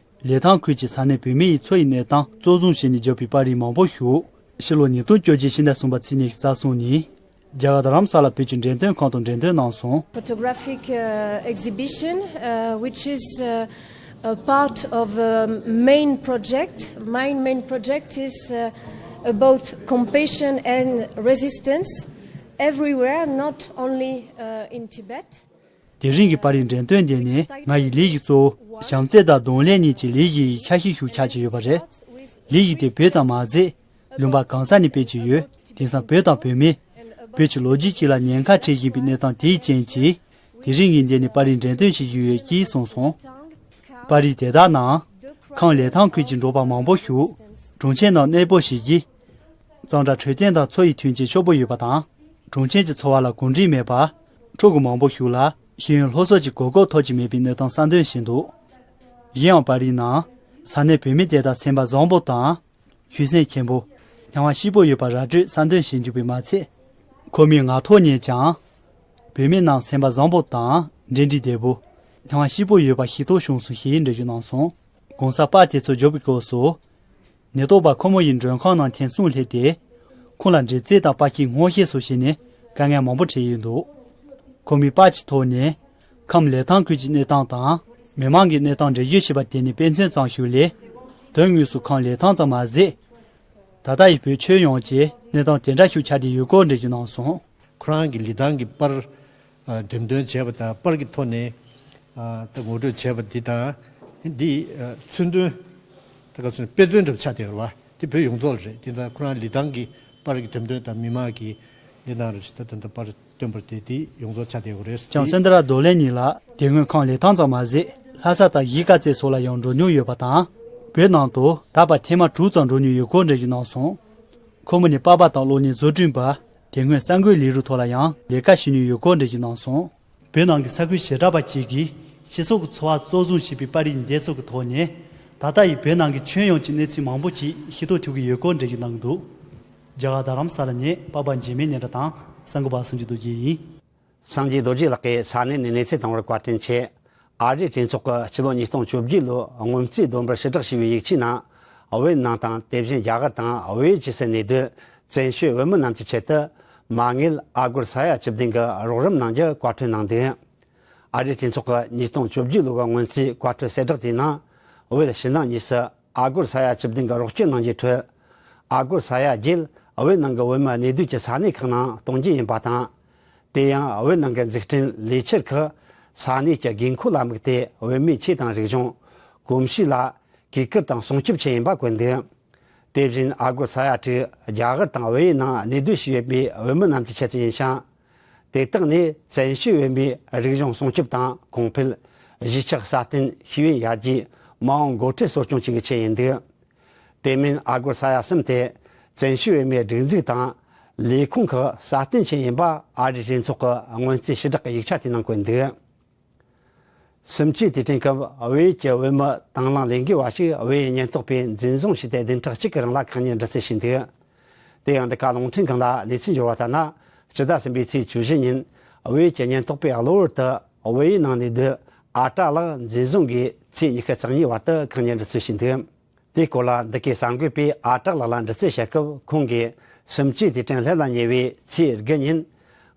ལི་ཐང་ཁུལ་གྱི་ས་གནས་བོད་མིའི་འཚོ་བའི་གནས་སྟངས་གཙོ་བཟུང་བྱས་ནས་བརྒྱབ་པའི་པར་རིས་མང་པོ་ཞིག་ཕྱི་ལོ་ཉིས་སྟོང་བཅོ་བརྒྱད་ཕྱི་ཟླ་གསུམ་པ་ཚེས་ཉི་ཤུ་རྩ་གསུམ་ཉིན་རྒྱ་གར་རྡ་རམ་ས་ལ་བོད་ཀྱི་འགྲེམས་སྟོན་ཁང་དུ་འགྲེམས་སྟོན་གནང་སོང་། Photographic uh, exhibition, uh, which is uh, a part of a main project. My main project is uh, about compassion and resistance everywhere, not only uh, in Tibet. དེ་རིང་གི་པར་རིས་འགྲེམས་སྟོན་དེ་ནི་ང་ཡི་ལས་ཀྱི་གཙོ་བོ་བྱམས་བརྩེ་དང་གདོང་ལེན་གཉིས་ཀྱི་ལས་ཀྱི་ཡིག་ཆ་ཞིག་ཞུ་འཆར་གྱི་ཡོད་པ་རེད། ལས་ཀྱི་དེ་བོད་ཙམ་མ་ཟད། ལུང་པ་གང་ས་ནས་སྤེལ་གྱི་ཡོད། དེང་སང་བོད་དང་བོད་མི། བོད་ཀྱི་ལོ་རྒྱུས་ཀྱི་ལ་ཉེན་ཁ་འཕྲད་བཞིན་པའི་གནས་སྟངས་དེའི་རྐྱེན་གྱིས། དེ་རིང་ངས་འདི་ནས་པར་རིས་འགྲེམས་སྟོན་བྱེད་ཀྱི་ཡོད་ཅེས་གསུངས་སོང་། པར་རིས་དེ་དག་ནང་། ཁམས་ལི་ཐང་ཁུལ་གྱི་འབྲོག་པ་མང་པོ་ཞིག་གྲོང་ཁྱེར་ནང་གནས་སྤོ་བྱེད་ཀྱིས། གཙང་སྦྲ་འཕྲོད་བསྟེན་དང་འཚོ་བའི་མཐུན་རྐྱེན་ཕྱུག་པོ་ཡོད་པ་དང་། གྲོང་ཁྱེར་གྱི་འཚོ་བ་ལ་གོམས་འདྲིས་མེད་པར། ཕྲུ་གུ་མང་པོ་ཞིག་ལ་ཤེས་ཡོན་སློབ་གསོ་གྱི་གོ་སྐབས་ཐོབ་ཀྱི་མེད་པའི་གནས་སྟངས་གསལ་འདོན་བྱས་འདུག། གཞན་ཡང་པར་རིས་ནང་། ས་གནས་བོད་མི་དེ་དག་སེམས་པ་བཟང་པོ་དང་། ཆོད་སེམས་ཆེན་པོ། སྙིང་བ་སྐྱིད་པོ་ཡོད་པ་ར་སྤྲོད་གསལ་འདོན་བྱེད་འཇུག་པས་མ་ཚད། ཁོ་མོས་ངག་ཐོག་ནས་ཀྱང་། བོད་མི་རྣམས་སེམས་པ་བཟང་པོ་དང་འབྲེལ་འདྲིས་བདེ་པོ། སྙིང་བ་སྐྱིད་པོ་ཡོད་པ་ཤེས་རྟོགས་བྱུང་སོང་ཞེས་འགྲེལ་བརྗོད་གནང་སོང་། གོང་ས་པར་དེ་ཚོ་བརྒྱབ་པའི་སྐབས་སུ། ནད་ཐོག་པ་ཁོ་མོ་ཡི་མགྲོན་ཁང་ནང་འཐེན་སོང་སླེབས་ཏེ། ཁོང་ལ་འདྲི་རྩད་དང་པར་ཤིང་སྔོག་བཤེར་སོགས་བྱས་ནས་དཀའ་ངལ་མང་པོ་འཕྲད་ཡོད་འདུག། ཁོ་མོས་པར་གྱི་ཐོག་ནས། ཁམས་ལི་ཐང་ཁུལ་གྱི་གནས་སྟངས་དང་། མི་མང་གི་གནས་སྟངས་འགྲེལ་བརྗོད་བྱས་པ་དེ་ནི་དཔེ་མཚོན་ཙམ་ཞིག་ལས། དོན་དངོས་སུ་ཁམས་ལི་ཐང་ཙམ་མ་ཟད། ད་ལྟ་ཡི་བོད་ཁྱོན་ཡོངས་ཀྱི་གནས་སྟངས་དེ་འདྲ་ཞིག་ཆགས་བསྡད་ཡོད་སྐོར་འགྲེལ་བརྗོད་གནང་སོང་། ཁོ་རང་གི་ལི་ཐང་གི་པར་ཨ་འགྲེམས་སྟོན་བྱས་པ་དང་པར་གྱི་ཐོག་ནས་ཨ་ད་ངོ་སྤྲོད་བྱས་པ་འདི་དང་། འདི་ཨ་མཚོན་དོན་ད་ག་ཚོད་དཔེ་མཚོན་འདྲ་པོ་ཆགས་བསྡད་ཡོད་རེད་བ། འདི་བོད་ཡོངས་རྫོགས་ལ་རེད། དེ་ཙང་ཁོ་རང་ལི་ཐང་གི་པར་གྱི་འགྲེམས་སྟོན་དང་མི་མང་གི་འདི་ནང་རུ་ཞིག་ད་ད་ད་པར་སྟོན་པར་དེ་འདི་ཡོངས་རྫོགས་ཆགས་བསྡད་ཡོད་རེད། ལྕམ་སེན་དྲ་རྡོར་ལེན་གཉིས་ལགས་དེ་སྔོན་ཁམས་ལི་ཐང་ཙམ་མ་ཟད་ལྷ་ས་དང་གཞིས་ཀ་རྩེ་སོགས་ལ་ཡང་འགྲོ་མྱོང་ཡོད་པ་དང་། བོད་ནང་དུ་ད་བར་ཐེངས་མ་དྲུག་ཙམ་འགྲོ་མྱོང་ཡོད་སྐོར་འགྲེལ་བརྗོད་གནང་སོང་། ཁོ་མོ་ནི་པར་པ་དང་གློག་བརྙན་བཟོ་སྐྲུན་པ། དེ་སྔོན་གསར་འགོད་ལས་རིགས་ཐོག་ལ་ཡང་ལས་ཀ་བྱེད་མྱོང་ཡོད་སྐོར་འགྲེལ་བརྗོད་གནང་སོང་། བོད་ནང་གི་ས་ཁུལ་བྱེ་བྲག་པ་ཅིག་གིས་སྤྱི་ཚོགས་ཀྱི་འཚོ་བ་གཙོ་བཟུང་བྱས་པའི་པར་རིས་འདི་ཚོ་གི་ཐོག་ནས་ད་ལྟ་ཡི་བོད་ནང་གི་ཁྱོན་ཡོངས་ཀྱི་གནས་ཚུལ་མང་པོ་ཞིག་ཤེས་རྟོགས་ཐུབ་ཀྱི་ཡོད་སྐོར་འགྲེལ་བརྗོད་གནང་གི་འདུག། རྒྱ་གར་རྡ་རམ་ས་ལ་ནས་པར་པ་འཇིགས་མེད་སྙན་གྲགས་དང་གསར་འགོད་པ་སངས་རྒྱས་རྡོ་རྗེ་ཡིན། སངས་རྒྱས་རྡོ་རྗེ་ལགས་ཀྱིས་ས་གནས་ནས་གནས་ཚུལ་བཏང་བར་བཀའ་དྲིན་ཆེ། ཨ་རིའི་གྲོས་ཚོགས་ཀྱི་ཕྱི་ལོ་ཉིས་སྟོང་བཅོ་བརྒྱད་ལོའི་སྔོན་རྩིས་བསྡོམས་པར་ཕྱིར་བསྒྲགས་བྱས་པའི་ཡིག་ཆའི་ནང་། བོད་ནང་དང་དེ་བཞིན་རྒྱ་གར་དང་བལ་ཡུལ་བཅས་སུ་གནས་སྡོད་བཙན་བྱོལ་བོད་མི་རྣམས་ཀྱི་ཆེད་དུ། མ་དངུལ་ཨ་སྒོར་ས་ཡ་བཅུ་བདུན་གྱི་རོགས་རམ་གནང་རྒྱུ་བཀའ་འཁྲོལ་གནང་འདུག། ཨ་རིའི་གྲོས་ཚོགས་ཀྱི་ཉིས་སྟོང་བཅོ་བརྒྱད་ལོ་གི་སྔོན་རྩིས་བཀའ་འཁྲོལ་གསལ་བསྒྲགས་དེའི་ནང་། བོད་ཕྱི་ནང་གཉིས་སུ་ཨ་སྒོར་ས་ཡ་བཅུ་བདུན་གྱི་རོགས་སྐྱོར་གནང་རྒྱུའི་ཁྲོད། ཨ་སྒོར་ས་ཡ་བརྒྱད་བོད་ནང་གི་བོད་མི་གནས་སྡོད་ཀྱི་ས་གནས་ཁག་ནང་གཏོང་རྒྱུ་ཡིན་པ་དང་། དེ་ཡང་བོད་ནང་གི་འཛུགས་སྐྲུན་ལས་འཆར་ཁག་ས་གནས་ཀྱི་དགོས་མཁོ་ལ་དམིགས་ཏེ་བོད་མིའི་ཆོས་དང་རིག་གཞུང་། གོམས་གཤིས་ལ་གུས་བཀུར་དང་སྲུང་སྐྱོབ་ཆེད་ཡིན་པ་བཀོད་འདུག། དེ་བཞིན་ཨ་སྒོར་ས་ཡ་དྲུག་རྒྱ་གར་དང་བལ་ཡུལ་ནང་གནས་སྡོད་བྱས་ཡོད་པའི་བོད་མི་རྣམས་ཀྱི་ཆེད་དུ་ཡིན་ཞིང་། དེ་དག་ནི་བཙན་བྱོལ་བོད་མིའི་རིག་གཞུང་སྲུང་སྐྱོབ་དང་གོང་འཕེལ། གཞིས་ཆགས་སྲ་བརྟན་ཤེས་ཡོན་ཡར་རྒྱས། མ་འོངས་འགོ་ཁྲིད་གསོ་སྐྱོང་བཅས་ཀྱི་ཆེད་ཡིན་འདུག། དེ་མིན་ཨ་སྒོར་ས་ཡ་གསུམ་དེ་བཙན་བྱོལ་བོད་མིའི་སྒྲིག་འཛུགས་དང་ལས་ཁུངས་ཁག་སྲ་བརྟན་ཆེད་ཡིན་པ་ཨ་རིའི་གྲོས་ཚོགས་ཀྱི་སྔོན་རྩིས་ཕྱིར་བསྒྲགས་ཀྱི་ཡིག་ཆ་དེའི་ནང་བཀོད་འདུག། གསུམ་བཅུའི་དུས་དྲན་སྐབས་བལ་ཡུལ་གྱི་བོད་མི་དང་བླངས་ལས་འགུལ་བ་ཞིག་བལ་ཡུལ་ཉེན་རྟོག་པས་འཛིན་བཟུང་བྱས་ཏེ་བདུན་ཕྲག་གཅིག་གི་རིང་ལ་བཀག་ཉར་འདྲི་རྩད་བྱས་འདུག། དེ་ཡང་འདི་ག་རླུང་འཕྲིན་ཁང་ལ་གནས་ཚུལ་འབྱོར་བ་ལྟར་ན། སྤྱི་ཟླ་གསུམ་པའི་ཚེས་བཅུ་བཞི་ཉིན་བལ་ཡུལ་གྱི་ཉེན་རྟོག་པས་གློ་བུར་དུ་བལ་ཡུལ་ནང་གནས་སྡོད་ཨ་བྲག་ལགས་འཛིན་བཟུང་གིས་ཚེས་ཉི་ཤུ་རྩ་གཉིས་བར་དུ་བཀག་ཉར་འདྲི་རྩད་བྱས་འདུག། དེའི་སྐོར་ལ་འདི་གའི་གསར་འགོད་པས་ཨ་བྲག་ལགས་ལ་འདྲི་རྩད་བྱེད་སྐབས་ཁོང་གིས་གསུམ་བཅུའི་དུས་དྲན་སླེབས་ལ་ཉེ་བའི་ཚེས་དགུ་ཉིན།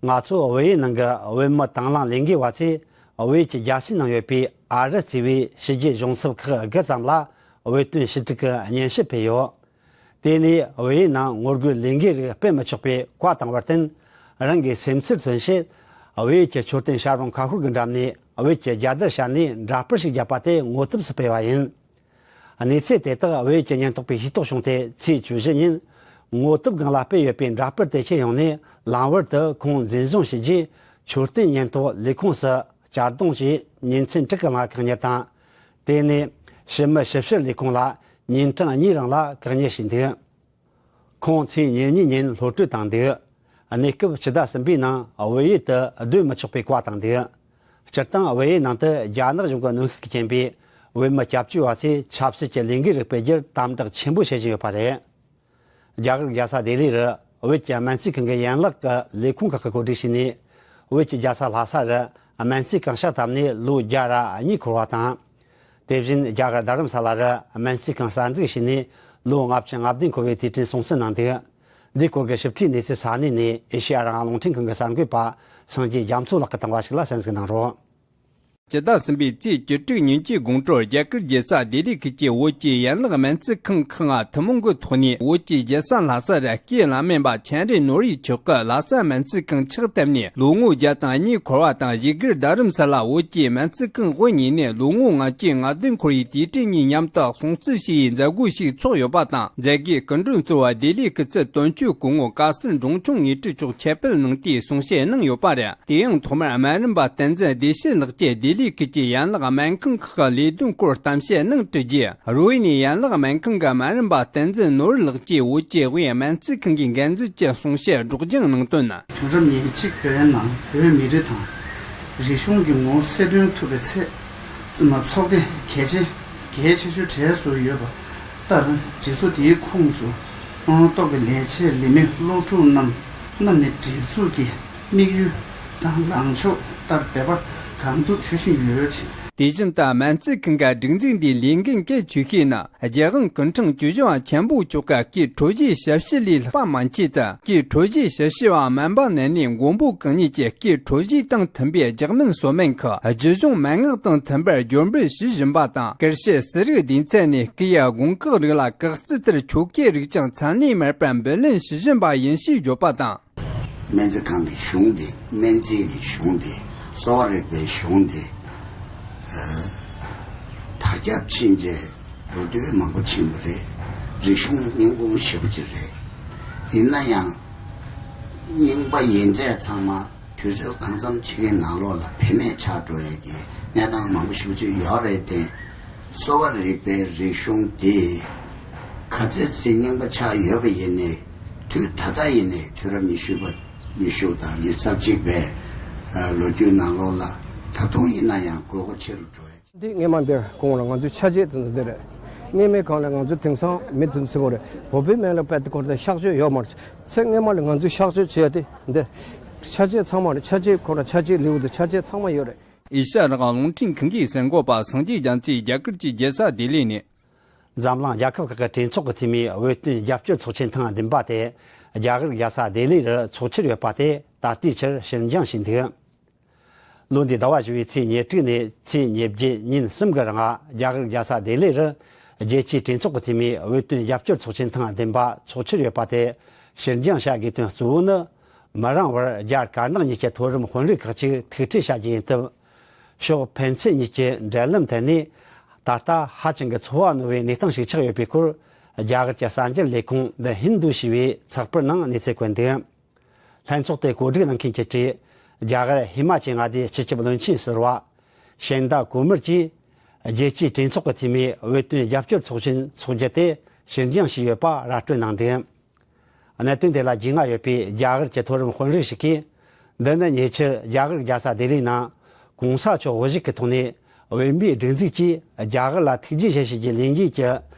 ང་ཚོ་བལ་ཡུལ་ནང་གི་བོད་མི་དང་བླངས་ལས་འགུལ་བ་ཚོས་བལ་ཡུལ་གྱི་རྒྱལ་སའི་ནང་ཡོད་པའི་ཨ་རི་གཙོས་པའི་ཕྱི་རྒྱལ་གཞུང་ཚབ་ཁག་དགུ་ཙམ་ལ་བོད་དོན་ཞུ་གཏུག་གི་སྙན་ཞུ་ཕུལ་ཡོད། དེ་ནས་བལ་ཡུལ་ནང་ངོ་རྒོལ་ལས་འགུལ་རིགས་སྤེལ་མི་ཆོག་པའི་བཀའ་བཏང་བར་བརྟེན། རང་གི་སེམས་ཚོར་མཚོན་ཆེད། བལ་ཡུལ་གྱི་མཆོད་རྟེན་བྱ་རུང་ཁ་ཤོར་གྱི་འགྲམ་ནས་བོད་ཀྱི་རྒྱལ་དར་ཤར་ནས་འདྲ་པར་ཞིག་བརྒྱབ་པ་དེ་ངོ་དེབ་སུ་སྤེལ་བ་ཡིན། གནས་ཚུལ་དེ་དག་བལ་ཡུལ་གྱི་ཉེན་རྟོག་པས་ཤེས་རྟོགས་བྱུང་སྟེ་ཚེས་བཅུ་བཞི་ཉིན་ངོ་དེབ་སྒང་ལ་སྤེལ་ཡོད་པའི་འདྲ་པར་དེ་ཁྱེར་ཡོང་ནས་ལམ་བར་དུ་ཁོང་འཛིན་བཟུང་བྱས་རྗེས་མཆོད་རྟེན་ཉེན་རྟོག་ལས་ཁུངས་སུ་གཅར་རྡུང་བྱས་ཉིན་མཚན་དྲུག་གི་ལ་བཀག་ཉར་དང་། དེ་ནས་ཕྱི་མི་ཞིབ་བཤེར་ལས་ཁུངས་ལ་ཉིན་གྲངས་གཉིས་རིང་ལ་བཀག་ཉར་བྱས་འདུག། ཁོང་ཚེས་ཉེར་གཉིས་ཉིན་གློད་གྲོལ་བཏང་འདུག། གནས་སྐབས་ཕྱི་ཟླ་གསུམ་པའི་ནང་བལ་ཡུལ་དུ་སྡོད་མི་ཆོག་པའི་བཀའ་བཏང་འདུག། སྤྱིར་བཏང་བལ་ཡུལ་ནང་དུ་རྒྱ་ནག་གཞུང་གི་གནོན་ཤུགས་ཀྱིས་རྐྱེན་པས་བོད་མི་སྐྱབས་བཅོལ་བ་ཚོས་ཆབ་སྲིད་ཀྱི་ལས་འགུལ་རིགས་སྤེལ་རྒྱུར་དམ་དྲག་ཆེན་པོ་བྱེད་བཞིན་ཡོད་པ་རེད། རྒྱ་གར་རྒྱལ་ས་ལྡི་ལི་རུ་བོད་ཀྱི་སྨན་རྩིས་ཁང་གི་ཡན་ལག་གི་ལས་ཁུངས་ཁག་གིས་གོ་སྒྲིག་བྱས་ནས། བོད་ཀྱི་རྒྱལ་ས་ལྷ་ས་རུ་སྨན་རྩིས་གང་ཤར་བཏབ་ནས་ལོ་བརྒྱ་ར་གཉིས་འཁོར་བ་དང་། དེ་བཞིན་རྒྱ་གར་རྡ་རམ་ས་ལ་རུ་སྨན་རྩིས་ཁང་གསར་འཛུགས་བྱས་ནས་ལོ་ལྔ་བཅུ་ང་བདུན་འཁོར་བའི་དུས་དྲན་སྲུང་བརྩི་གནང་འདུག། འདིའི་སྐོར་གྱི་ཞིབ་ཕྲའི་གནས་ཚུལ་ས་གནས་ནས་ཨེ་ཤེ་ཡ་རང་དབང་རླུང་འཕྲིན་ཁང་གི་གསར་འགོད་པ་སངས་རྒྱས་རྒྱ་མཚོ་ལགས་ཀྱིས་བཏང་བ་ཞིག་ལ་གསན་གཟིགས་གནང་རོགས། སྤྱི་ཟླ་གསུམ་པའི་ཚེས་བཅུ་དྲུག་ཉིན་གྱི་དགོང་དྲོར་རྒྱ་གར་རྒྱལ་ས་ལྡི་ལི་ཁུལ་གྱི་བོད་ཀྱི་ཡན་ལག་སྨན་རྩིས་ཁང་ཁག་ལྔ་ཐུན་མོང་གི་ཐོག་ནས་བོད་ཀྱི་རྒྱལ་ས་ལྷ་ས་རུ་སྐུའི་བླ་སྨན་པ་ཆན་རེ་ནོར་བུའི་མཆོག་གིས་ལྷ་ས་སྨན་རྩིས་ཁང་ཕྱག་བཏབ་ནས་ལོ་ངོ་བརྒྱ་དང་གཉིས་འཁོར་བ་དང་བཞུགས་སྒར་རྡ་རམ་ས་ལ་བོད་ཀྱི་སྨན་རྩིས་ཁང་དབུ་བརྙེས་ནས་ལོ་ངོ་ལྔ་བཅུ་ང་བདུན་འཁོར་བའི་དུས་དྲན་ཉིན་མཉམ་དུ་སྲུང་བརྩི་ཞུ་བའི་མཛད་སྒོ་ཞིག་ཚོགས་ཡོད་པ་དང་། མཛད་སྒོའི་སྐུ་མགྲོན་གཙོ་བོ་ལྡི་ལིའི་སྐུ་ཚབ་དོན་གཅོད་སྐུ་ངོ་བཀའ་ཟུར་འབྲོང་ཆུང་དངོས་གྲུབ་མཆོག་ཆེད་ཕེབས་གནང་སྟེ་གསུང་བཤད་གནང་ཡོད་པ་རེད། དེ་ཡང་ཐོག་མར་སྨན་རམས་པ་བསྟན་འཛིན་བདེ་སྐྱིད་ལགས་ཀྱིས་ལྡི་ལི་ཁུལ་གྱི་ཡན་ལག་སྨན་ཁང་ཁག་གི་ལས་དོན་སྐོར་གཏམ་བཤད་གནང་དུས་རྗེས། རོ་ཡི་ནས་ཡན་ལག་སྨན་ཁང་གི་སྨན་རམས་པ་བསྟན་འཛིན་ནོར་བུ་ལགས་ཀྱིས་བོད་ཀྱི་དབུས་སྨན་རྩིས་ཁང་གི་འགན་འཛིན་གྱི་གསུང་བཤད་སྒྲོག་སྦྱང་གནང་དོན། དུས་རབས་ཉེར་གཅིག་བོད་ནང་བོད་མི་རིགས་དང་རིག་གཞུང་གི་ངོ་བོ་གསལ་སྟོན་ཐུབ་པའི་ཚེ། ཚོགས་སྡེ་གལ་ཆེ་གལ་ཆེ་ཤོས་གྲས་སུ་ཡོད་པ་ལྟར། སྒྲིག་འཛུགས་དེའི་ཁོངས་སུ་གཏོགས་པའི་ལས་བྱེད་ལས་མི་སློབ་ཕྲུག་རྣམས་རྣམས་ནས་སྒྲིག་འཛུགས་ཀྱི་དམིགས་ཡུལ་དང་ལངས་ཕྱོགས་ལྟར་འབད་པ་གང་ཐུབ་ཞུ་བཞིན་ཡོད། དེ་བཞིན་དུ་སྨན་རྩིས་ཁང་གི་སྒྲིག་འཛུགས་འདིའི་ལས་འགན་གལ་ཆེ་ཤོས་ནི། རྒྱལ་དབང་སྐུ་ཕྲེང་བཅུ་བཞི་པ་ཆེན་པོ་མཆོག་གི་སྐུའི་འཕྲོད་བཞེས་ཞབས་ཕྱི་ལས་ལྷག་པ་མན་ཆད་དུ། སྐུའི་འཕྲོད་བཞེས་ཞབས་ཕྱི་བ་སྨན་པ་ནས་ནས་མགོན་པོ་གང་ཉིད་ཀྱི་སྐུའི་འཕྲོད་བཞེས་དང་མཐུན་པའི་ལྗགས་སྨན་གསོལ་སྨན་ཁག་རྒྱུད་གཞུང་མན་ངག་དང་མཐུན་པར་སྦྱོར་འབུལ་ཞུ་བཞིན་པ་དང་། སྐུ་ཕྱྭའི་གསེར་རིའི་སྡེ་ཚན་ནས་སྐུའི་དགོངས་ཁག་རིགས་ལ་དཀའ་ཚེགས་ལྟར་ཆོ་གའི་རིགས་ཀྱང་མཚམས་ལས་མེད་པར་འབུལ་ལེན་ཞུ་བཞིན་པ་ཡིན་ཞེས་བརྗོད་པ་དང་། སྨན་རྩིས་ཁང་གི་གཞུང་དེ། སྨན་རྩིས་ཀྱི་གཞུང་དེ། གསོ་བ་རིག་པའི་གཞུང་དེ། ཨ། དར་ཁྱབ་ཕྱིན་རྗེས་ལོ་དུས་མང་པོ་ཕྱིན་པ་རེད། རིག་གཞུང་རྙིང་གོང་ཞེ་པོ་ཅིག་རེད། ཡིན་ན་ཡང་རྙིང་པ་ཡིན་ཚད་ཚང་མ་དུས་ཚོད་གང་འཚམ་ཅིག་གི་ནང་ལོགས་ལ་ཕན་མེད་ཆགས་འགྲོ་ཡས་ཀྱི་གནས་སྟངས་མང་པོ་ཞེ་པོ་ཅིག་ཡོད་རེད་དེ། གསོ་བ་རིག་པའི་རིག་གཞུང་དེ་ག་ཚོད་ཅིག་རྙིང་པ་ཆགས་ཡོད་པ་ཡིན་ནའི། དུས་ད་ལྟ་ཡིན་ནའི་དུས་རབས་ཉི་ཤུ་པ། ཉི་ཤུ་དང་ཉི་ཤུ་རྩ་གཅིག་པའི་ལོ་རྒྱུས་ནང་ལོགས་ལ་ད་དུང་ཡིན་ན་ཡང་དགོས་མཁོ་ཆེ་རུ་འགྲོ་ཡ། འདི་སྔས་མ་འདིར་གོང་ལ་ང་ཚོའི་ཆ་བྱད་དེ་ཚོ་འདི་རེད། སྔས་མའི་སྒང་ལ་ང་ཚོ་དེང་སང་མི་དེ་ཚོ་ཚེ་བོ་རེད། བོད་པའི་སྨན་ལ་དཔེ་དེ་སྐོར་དེ་གཤག་བཅོས་ཡོད་མ་རེད། ཚེ་སྔས་མ་ལ་ང་ཚོས་གཤག་བཅོས་བྱས་ཏེ་འདི་ཆ་བྱད་ཚང་མ་རེད། ཆ་བྱད་ཁོ་རང་ཆ་བྱད་ལེའུ་དེ་ཆ་བྱད་ཚང་མ་ཡོད་རེད། ཨེ་ཤ་ཡ་རང་དབང་རླུང་འཕྲིན་ཁང་གི་གསར་འགོད་པ་སངས་རྒྱས་རྒྱ་མཚོས་རྒྱ་གར་གྱི་རྒྱལ་ས་ལྡི་ལི་ནས། འཛམ་གླིང་རྒྱལ་ཁབ་ཁག་གི་གྲོས་ཚོགས་ཀྱི་འཐུས་མིའི་བོད་དོན་རྒྱབ་སྐྱོར་ཚོགས་ཆེན་ཐེངས་བདུན་པ་དེ་རྒྱ་གར་རྒྱལ་ས་ལྡི་ལི་རུ་འཚོགས་འཆར་ཡོད་པ་དེ་ད་ལྟའི་ཆར་ཕྱིར་འགྱངས་བྱས་འདུག། ལོ་འདིའི་ཟླ་བ་བཞི་པའི་ཚེས་ཉེར་དྲུག་ནས་ཚེས་ཉེར་བརྒྱད་ཉིན་གསུམ་གྱི་རིང་རྒྱ་གར་རྒྱལ་ས་ལྡི་ལི་རུ་རྒྱལ་སྤྱིའི་གྲོས་ཚོགས་ཀྱི་འཐུས་མིའི་བོད་དོན་རྒྱབ་སྐྱོར་ཚོགས་ཆེན་ཐེངས་བདུན་པ་འཚོགས་འཆར་ཡོད་པ་དེ་ཕྱིར་འགྱངས་བྱ་དགོས་དོན་གཙོ་བོ་ནི། མི་རིང་བར་རྒྱ་དཀར་ནག་གཉིས་ཀྱི་མཐོ་རིམ་དཔོན་རིགས་ཁག་ཅིག་ཐུག་འཕྲད་བྱ་རྒྱུ་ཡིན་སྟབས། ཕྱོགས་ཕན་ཚུན་གཉིས་ཀྱི་འབྲེལ་ལམ་ཐད་ནས་ད་ལྟ་ཧ་ཅང་གི་ཚོར་བ་རྣོ་བའི་གནས་སྟངས་ཤིག་ཆགས་ཡོད་པའི་སྐོར། རྒྱ་གར་གྱི་གསར་འགྱུར་ལས་ཁུངས་The Hindu ཞེས་པའི་ཚགས་པར་ནང་གནས་ཚུལ་བཀོད་འདུག། ལྷན་ཚོགས་དེ་གོ་སྒྲིག་གནང་མཁན་གྱི་གྲས་རྒྱ་གར་ཧི་མ་ཅལ་མངའ་སྡེའི་སྤྱི་ཁྱབ་བློན་ཆེན་ཟུར་པ། ཤན་ད་ཀོ་མར་གྱིས་རྒྱལ་སྤྱིའི་གྲོས་ཚོགས་ཀྱི་འཐུས་མིའི་བོད་དོན་རྒྱབ་སྐྱོར་ཚོགས་ཆེན་འཚོགས་རྒྱུ་དེ་ཕྱིར་འགྱངས་བྱས་ཡོད་པ་ར་སྤྲོད་གནང་འདུག། གནད་དོན་དེ་ལ་རྒྱུས་མངའ་ཡོད་པའི་རྒྱ་གར་གྱི་མཐོ་རིམ་དཔོན་རིགས་ཤིག་གིས། འདི་ནི་ཉེ་ཆར་རྒྱ་གར་རྒྱལ་ས་ལྡི་ལིའི་ནང་གོང་ས་མཆོག་དབུ་བཞུགས་ཀྱི་ཐོག་ནས་བོད་མིའི་སྒྲིག་འཛུགས་ཀྱིས་རྒྱ་གར་ལ་ཐུགས་རྗེ་ཆེ་ཞུ་རྒྱུའི་ལས་འགུལ་གྱི་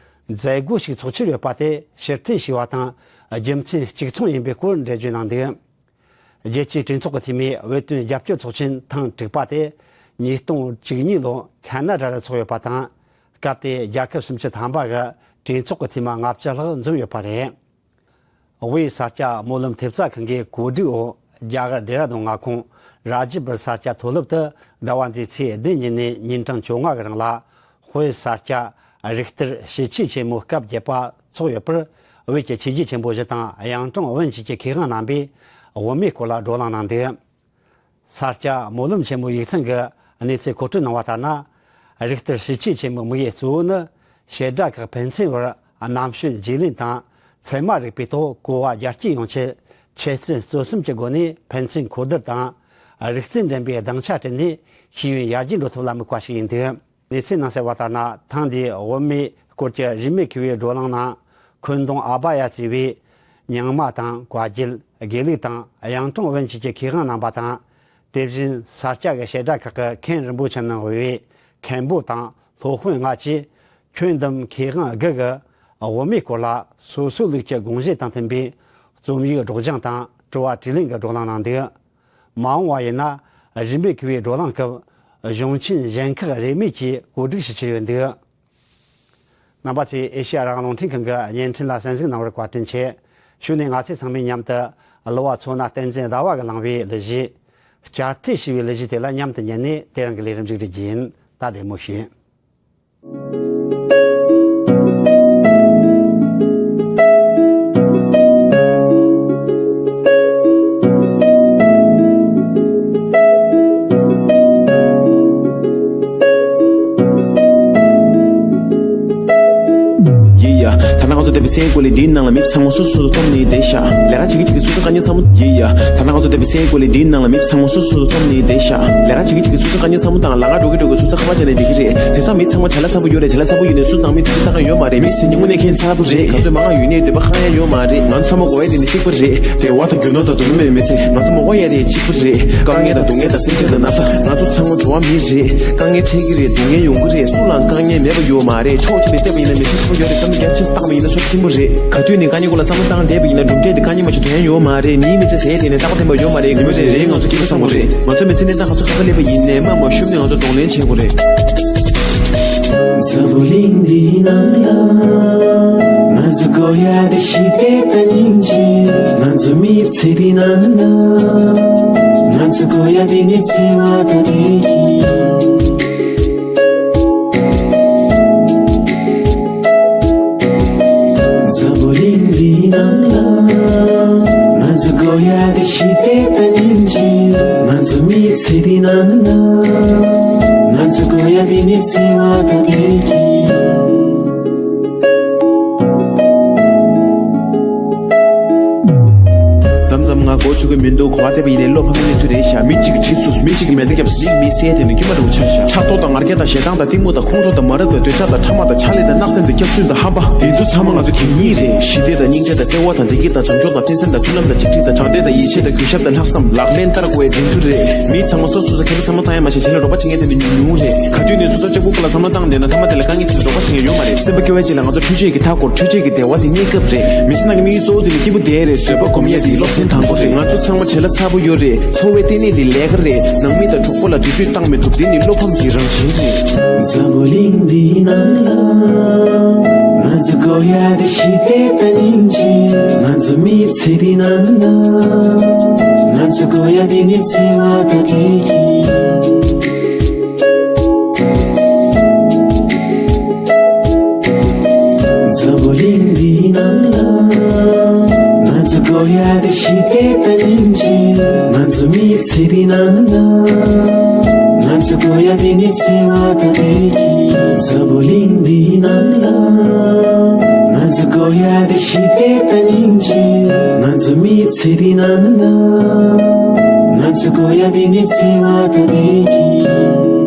མཛད་སྒོ་ཞིག་འཚོགས་འཆར་ཡོད་པ་དེ་ཕྱིར་འཐེན་བྱས་པ་དང་རྒྱུ་མཚན་གཅིག་མཚུངས་ཡིན་པའི་སྐོར་འགྲེལ་བརྗོད་གནང་འདུག། རྒྱལ་སྤྱིའི་གྲོས་ཚོགས་ཀྱི་འཐུས་མིའི་བོད་དོན་རྒྱབ་སྐྱོར་ཚོགས་ཆེན་ཐེངས་དྲུག་པ་དེ་ཉིས་སྟོང་བཅུ་གཉིས་ལོ་ཁ་ན་ཌ་རུ་འཚོགས་ཡོད་པ་དང་། སྐབས་དེར་རྒྱལ་ཁབ་སུམ་ཅུ་ཐམ་པ་གི་གྲོས་ཚོགས་ཀྱི་འཐུས་མི་ལྔ་བཅུ་ལྷག་འཛོམས་ཡོད་པ་རེད། དབུས་ས་སྐྱ་སྨོན་ལམ་ཐེབས་རྩ་ཁང་གི་གོ་སྒྲིག་འོག་རྒྱ་གར་ལྡེ་ར་ལྡུན་མངའ་ཁོངས་ར་ཇི་པུར་ས་སྐྱ་མཐོ་སློབ་ཏུ་ཟླ་བ་འདིའི་ཚེས་བདུན་ཉིན་ནས་ཉིན་གྲངས་བཅོ་ལྔ་གི་རིང་ལ་དབུས་ས་སྐྱ་རིག་གཏེར་ཞི་བྱེད་ཆེན་མོའི་སྐབས་བརྒྱད་པ་འཚོགས་ཡོད་པར། བོད་ཀྱི་ཆོས་བརྒྱུད་ཆེན་པོ་བཞི་དང་གཡུང་དྲུང་བོན་བཅས་ཀྱི་མཁས་དབང་རྣམ་པས་བོད་མིའི་སྐོར་ལ་བགྲོ་གླེང་གནང་འདུག། ས་སྐྱ་སྨོན་ལམ་ཆེན་མོའི་ཡིག་ཚང་གི་གནས་ཚུལ་མཁོ་སྤྲོད་གནང་བ་ལྟར་ན། རིག་གཏེར་ཞི་བྱེད་ཆེན་མོའི་དམིགས་ཡུལ་གཙོ་བོ་ནི། བྱེད་སྒྲ་ཁག་ཕན་ཚུན་བར་རྣམ་དཔྱོད་བརྗེ་ལེན་དང་། ཚད་མ་རིག་པའི་ཐོག་གོ་བ་རྒྱ་སྐྱེད་ཡོང་ཆེད། འཆད་རྩོད་རྩོད་གསུམ་གྱི་སྒོ་ནས་ཕན་ཚུན་གོ་བསྡུར་དང་། རིག་རྩལ་འགྲན་པའི་སྡིངས་ཆ་བསྐྲུན་ནས་ཤེས་ཡོན་ཡར་རྒྱས་འགྲོ་ཐབས་ལ་དམིགས་པ་ཞིག་ཡིན་འདུག། གནས་ཚུལ་ནང་གསལ་བ་ལྟར་ན། ཐེངས་འདིའི་བོད་མིའི་སྐོར་གྱི་རིས་མེད་མཁས་པའི་བགྲོ་གླེང་ནང་། འཁོན་སྡོང་ཨ་བྷ་ཡ་གཙོས་པའི་རྙིང་མ་དང་བཀའ་བརྒྱུད། དགེ་ལུགས་དང་གཡུང་དྲུང་བོན་བཅས་ཀྱི་མཁས་དབང་རྣམ་པ་དང་། དེ་བཞིན་ས་སྐྱ་གི་བྱེད་སྒྲ་ཁག་གི་མཁན་རིན་པོ་ཆེ་རྣམས་དབུས་པའི་མཁན་པོ་དང་སློབ་དཔོན་ལྔ་བཅས་ཁྱོན་བསྡོམས་མཁས་དབང་དགུ་གིས་བོད་མིའི་སྐོར་ལ་སོ་སོའི་ལུགས་ཀྱི་དགོངས་བཞེད་དང་མཐུན་པའི་རྩོམ་ཡིག་སྒྲོག་སྦྱང་དང་དྲི་བ་དྲིས་ལན་གྱི་བགྲོ་གླེང་གནང་འདུག། མ་འོངས་པ་ཡིན་ན་རིས་མེད་མཁས་པའི་བགྲོ་གླེང་སྐབས་གཞུང་ཆེན་གཞན་ཁག་རེས་མོས་ཀྱིས་གོ་སྒྲིག་ཞུ་རྒྱུ་ཡོད་འདུག། རྣམ་པ་ཚོས་ཨེ་ཤེ་ཡ་རང་དབང་རླུང་འཕྲིན་ཁང་གི་བརྙན་འཕྲིན་ལ་གསན་གཟིགས་གནང་བར་བཀའ་དྲིན་ཆེ། གཞུག་ནས་ང་ཚོ་ཚང་མས་མཉམ་དུ་གླུ་བ་མཚོ་སྣ་བསྟན་འཛིན་ཟླ་བ་གིས་བླངས་པའི་གླུ་གཞས། བསྐྱར་ཟློས་ཞེས་པའི་ལས་གཞི་དེ་ལ་མཉམ་དུ་ཉན་ནས་དེ་རིང་གི་ལས་རིམ་མཇུག་སྒྲིལ་རྒྱུ་ཡིན། ད་བདེ་མོ་བྱོས། ཡེ་ཡ། ད་ནང་ང་ཚོ་འདས་པའི་སའི་གོ་ལའི་འདིའི་ནང་ལ་མི་ཚང་མ་སོ་སོ་སོ་སོ་འཐོམ་ནས་བསྡད་ཤག་ལས་ཀ་བྱེད་ཀྱི་བྱེད་ཀྱི་སོ་སོ་དཀའ་ངལ་ཚ་མོ། ཡེ་ཡ། ད་ནང་ང་ཚོ་འདས་པའི་སའི་གོ་ལའི་འདིའི་ནང་ལ་མི་ཚང་མ་སོ་སོ་སོ་སོ་འཐོམ་ནས་བསྡད་ཤག་ལས་ཀ་བྱེད་ཀྱི་བྱེད་ཀྱི་སོ་སོ་དཀའ་ངལ་ཚ་མོ་དང་། ལ་ང་འགྲོ་གི་འགྲོ་གི་སོ་སོ་ཁ་པར་བྱས་ནས་བསྡད་ཀྱི་རེད། དེང་སང་མི་ཚང་མ་བྱ་ལས་ཚ་པོ་ཡོད་རེད། བྱ་ལས་ཚ་པོ་ཡོད་ནས་སུ་དང་མི་དུས་ཚོད་བཏང་གི་ཡོད་མ་རེད། མི་ཟེར་ཉིན་དངོས་གནས་ཁྱད་མཚར་པོ་རེད། ག་ཚོད་མང་ང་ཡོད་ནའི་འདོད་པ་ཁེངས་ཡ་ཡོད་མ་རེད། ང་ཚོ་ཚང་མ་དགོས་ཡ་དེ་ནི་གཅིག་པ་རེད། བདེ་བ་དང་རྒྱུ་ནོར་དང་སྡུག་བསྔལ་མེད་མི་ཚེ། ང་ཚོ་མ་དགོས་ཡ་དེ་གཅིག་པ་རེད། དཀའ་ངལ་དང་སྡུག་བསྔལ་དང་སེམས་ཁྲལ་དང་ན་ཚ། ང་ཚོ་ཚང་མ་འགྲོ་བ་མི་རེད། དཀའ་ངལ་འཕྲད་ཀྱི་རེད། སྡུག་བསྔལ་ཡོང་གི་རེད། སུ་ལའང་དཀའ་ངལ་མེད་པ་ཡོད་མ་རེད། ཕྱོགས་གཅིག་ནས་བལྟས་པ་ཡིན་ན་མི་ཚེ་ཆེན་པོ་ཡོད་རེད། བསམ་བློ་རྒྱ་ཆེ་བཏང་བ་ཡིན་ན་ཕྱོགས་ཆེན་པོ་རེད། ག་དུས་ནས་དཀའ་ངལ་སྐོར་ལ་བསམ་བློ་བཏང་བསྡད་པ་ཡིན་ན་གྲུབ་འབྲས་དེ་དཀའ་ངལ་མ་གཏོགས་དོན་ཡོད་མ་རེད། མིའི་མི་ཚེ་ཟེར་ཡ་དེ་ནི་རྟག་པར་བརྟན་པ་ཡོད་མ་རེད། ངེས་པ་རེད། རེད། ང་ཚོ་སྐྱིད་པོ་བཟང་པོ་རེད། ང་ཚོ་མི་ཚེ་གནས་སྟངས་ག་ཚོད་ཁག་པོ་སླེབས་པ་ཡིན་ནའི་མ་མ་ཤུམ་ནས་ང་ཚོ་གདོང་ལེན་བྱེད་དགོས་རེད། འཛམ་བུ་གླིང་འདིའི་ནང་ལ་ང་ཚོ་དགོས་ཡ་དེ་ཞི་བདེ་དང་སྙིང་རྗེ། ང་ཚོ་མི་ཚེ་འདིའི་ནང་ལ་ང་ཚོ་དགོས་ཡ་དེ་ནི་བརྩེ་བ་དང་བདེ་སྐྱིད། འཛམ་བུ་གླིང་འདིའི་ནང་ལ་ང་ཚོ་དགོས་ཡ་དེ་ཞི་བདེ་དང་སྙིང་རྗེ། ང་ཚོ་མི་ཚེ་འདིའི་ནང་ལ་ང་ཚོ་དགོས་ཡ་དེ་ནི་བརྩེ་བ་དང་བདེ་སྐྱིད། མཚམས་མཚམས་ང་མགོ་ཚོས་ཀྱི་མི་འདུག་གོ་བ་བལྟས་པ་ཡིན་ནའི་བློ་ཕམ་གནས་ཚུལ་རེད་ཤག་མི་གཅིག་གིས་གཅིག་བསུ། མི་གཅིག་གིས་མེ་མདའ་བརྒྱབ། མི་མི་བསད་དེ་ནི་དཀྱུས་མ་འདྲ་བོ་ཆགས་ཤག་ཕྲག་དོག་དང་ང་རྒྱལ་དང་ཞེ་སྡང་དང་གཏི་མུག་དང་ཁོང་ཁྲོ་དང་མ་རབས་དང་འདོད་ཆགས་དང་ཕྲ་མ་དང་ཕྱག་ལས་དང་བརྣབ་སེམས་དང་སྐྱག་རྫུན་དང་ཧམ་པ། འདི་ཚོ་ཚང་མ་ང་ཚོ་གད་སྙིགས་རེད། ཞི་བདེ་དང་སྙིང་རྗེ་དང་བརྩེ་བ་དང་བདེ་སྐྱིད་དང་བྱམས་སྐྱོང་དང་ཕན་སེམས་དང་མཐུན་ལམ་དང་གཅིག་སྒྲིལ་དང་དྲང་བདེན་དང་ཡིད་ཆེས་དང་གུས་ཞབས་དང་ལྷག་བསམ། ལག་ལེན་བསྟར་དགོས་པའི་དོན་ཚུལ་རེད། མི་ཚང་མ་སོ་སོ་སོ་ཁེ་ཕན་བསམ་བློ་བཏང་ཡ་མ་ཤེས། གཞན་ལ་རོགས་པ་བྱེད་མཁན་དེ་ནི་ཉུང་ཉུང་རེད། ག་དུས་ནས་སོ་སོ་གཅིག་པུ་སྐོར་ལ་བསམ་བློ་བཏང་བསྡད་ན་མཐའ་མ་དེ་ལ་དཀའ་ངལ་ཆེ་ནས་རོགས་པ་བྱེད་མཁན་ཡོད་མ་རེད། སེམས་པ་སྐྱོ་བའི་རྗེས་ལ་ང་ཚོ་འཕྲུལ་ཆས་ཀྱི་མཐའ་སྐོར། འཕྲུལ་ཆས་ཀྱི་བདེ་བ་དེ་རྙེད་སྐབས་རེད། མི་ཚེ་ནང་གི་དམིགས་ཡུལ་གཙོ་བོ་དེ་ནི་སྐྱིད་པོ་བསྡད་རེད། བཟོད་པ་སྒོམ་ཡ་དེ་སློབ་ཚན་དང་པོ་རེད། ང་ཚོ་ཚང་མ་བྱ་ལས་ཚ་པོ་ཡོད་རེད། འཚོ་བའི་ལྟེ་གནས་དེ་ལས་ཀ་རེད། ནང་མི་དང་གྲོགས་པོ་ལ་དུས་ཚོད་བཏང་མི་ཐུབ། དེ་ནི་བློ་ཕམ་གྱི་རང་བཞིན་རེད། འཛམ་བུ་གླིང་འདིའི་ནང་ལ་ང་ཚོ་དགོས་ཡ་དེ་ཞི་བདེ་དང་སྙིང་རྗེ། ང་ཚོ་མི་ཚེ་འདིའི་ནང་ལ་ང་ཚོ་དགོས་ཡ་དེ་ནི་བརྩེ་བ་དང་བདེ་སྐྱིད། འཛམ་བུ་གླིང་འདིའི་ནང་ལ་ང་ཚོ་དགོས་ཡ་དེ་ཞི་བདེ་དང་སྙིང་རྗེ། ང་ཚོ་མི་ཚེ་འདིའི་ནང་ལ་ང་ཚོ་དགོས་ཡ་དེ་ནི་བརྩེ་བ་དང་བདེ་སྐྱིད། འཛམ་བུ་གླིང་འདིའི་ནང་ལ་ང་ཚོ་དགོས་ཡ་དེ་ཞི་བདེ་དང་སྙིང་རྗེ། ང་ཚོ་མི་ཚེ་འདིའི་ནང་ལ་ང་ཚོ་དགོས་ཡ་དེ་ནི་བརྩེ་བ་དང་བདེ་སྐྱིད།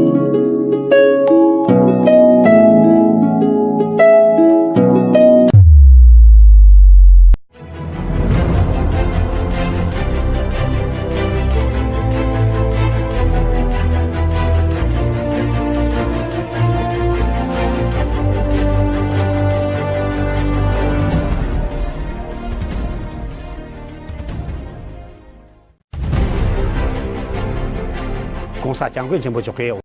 གོང་ས་སྐྱབས་མགོན་ཆེན་པོ་མཆོག་གིས།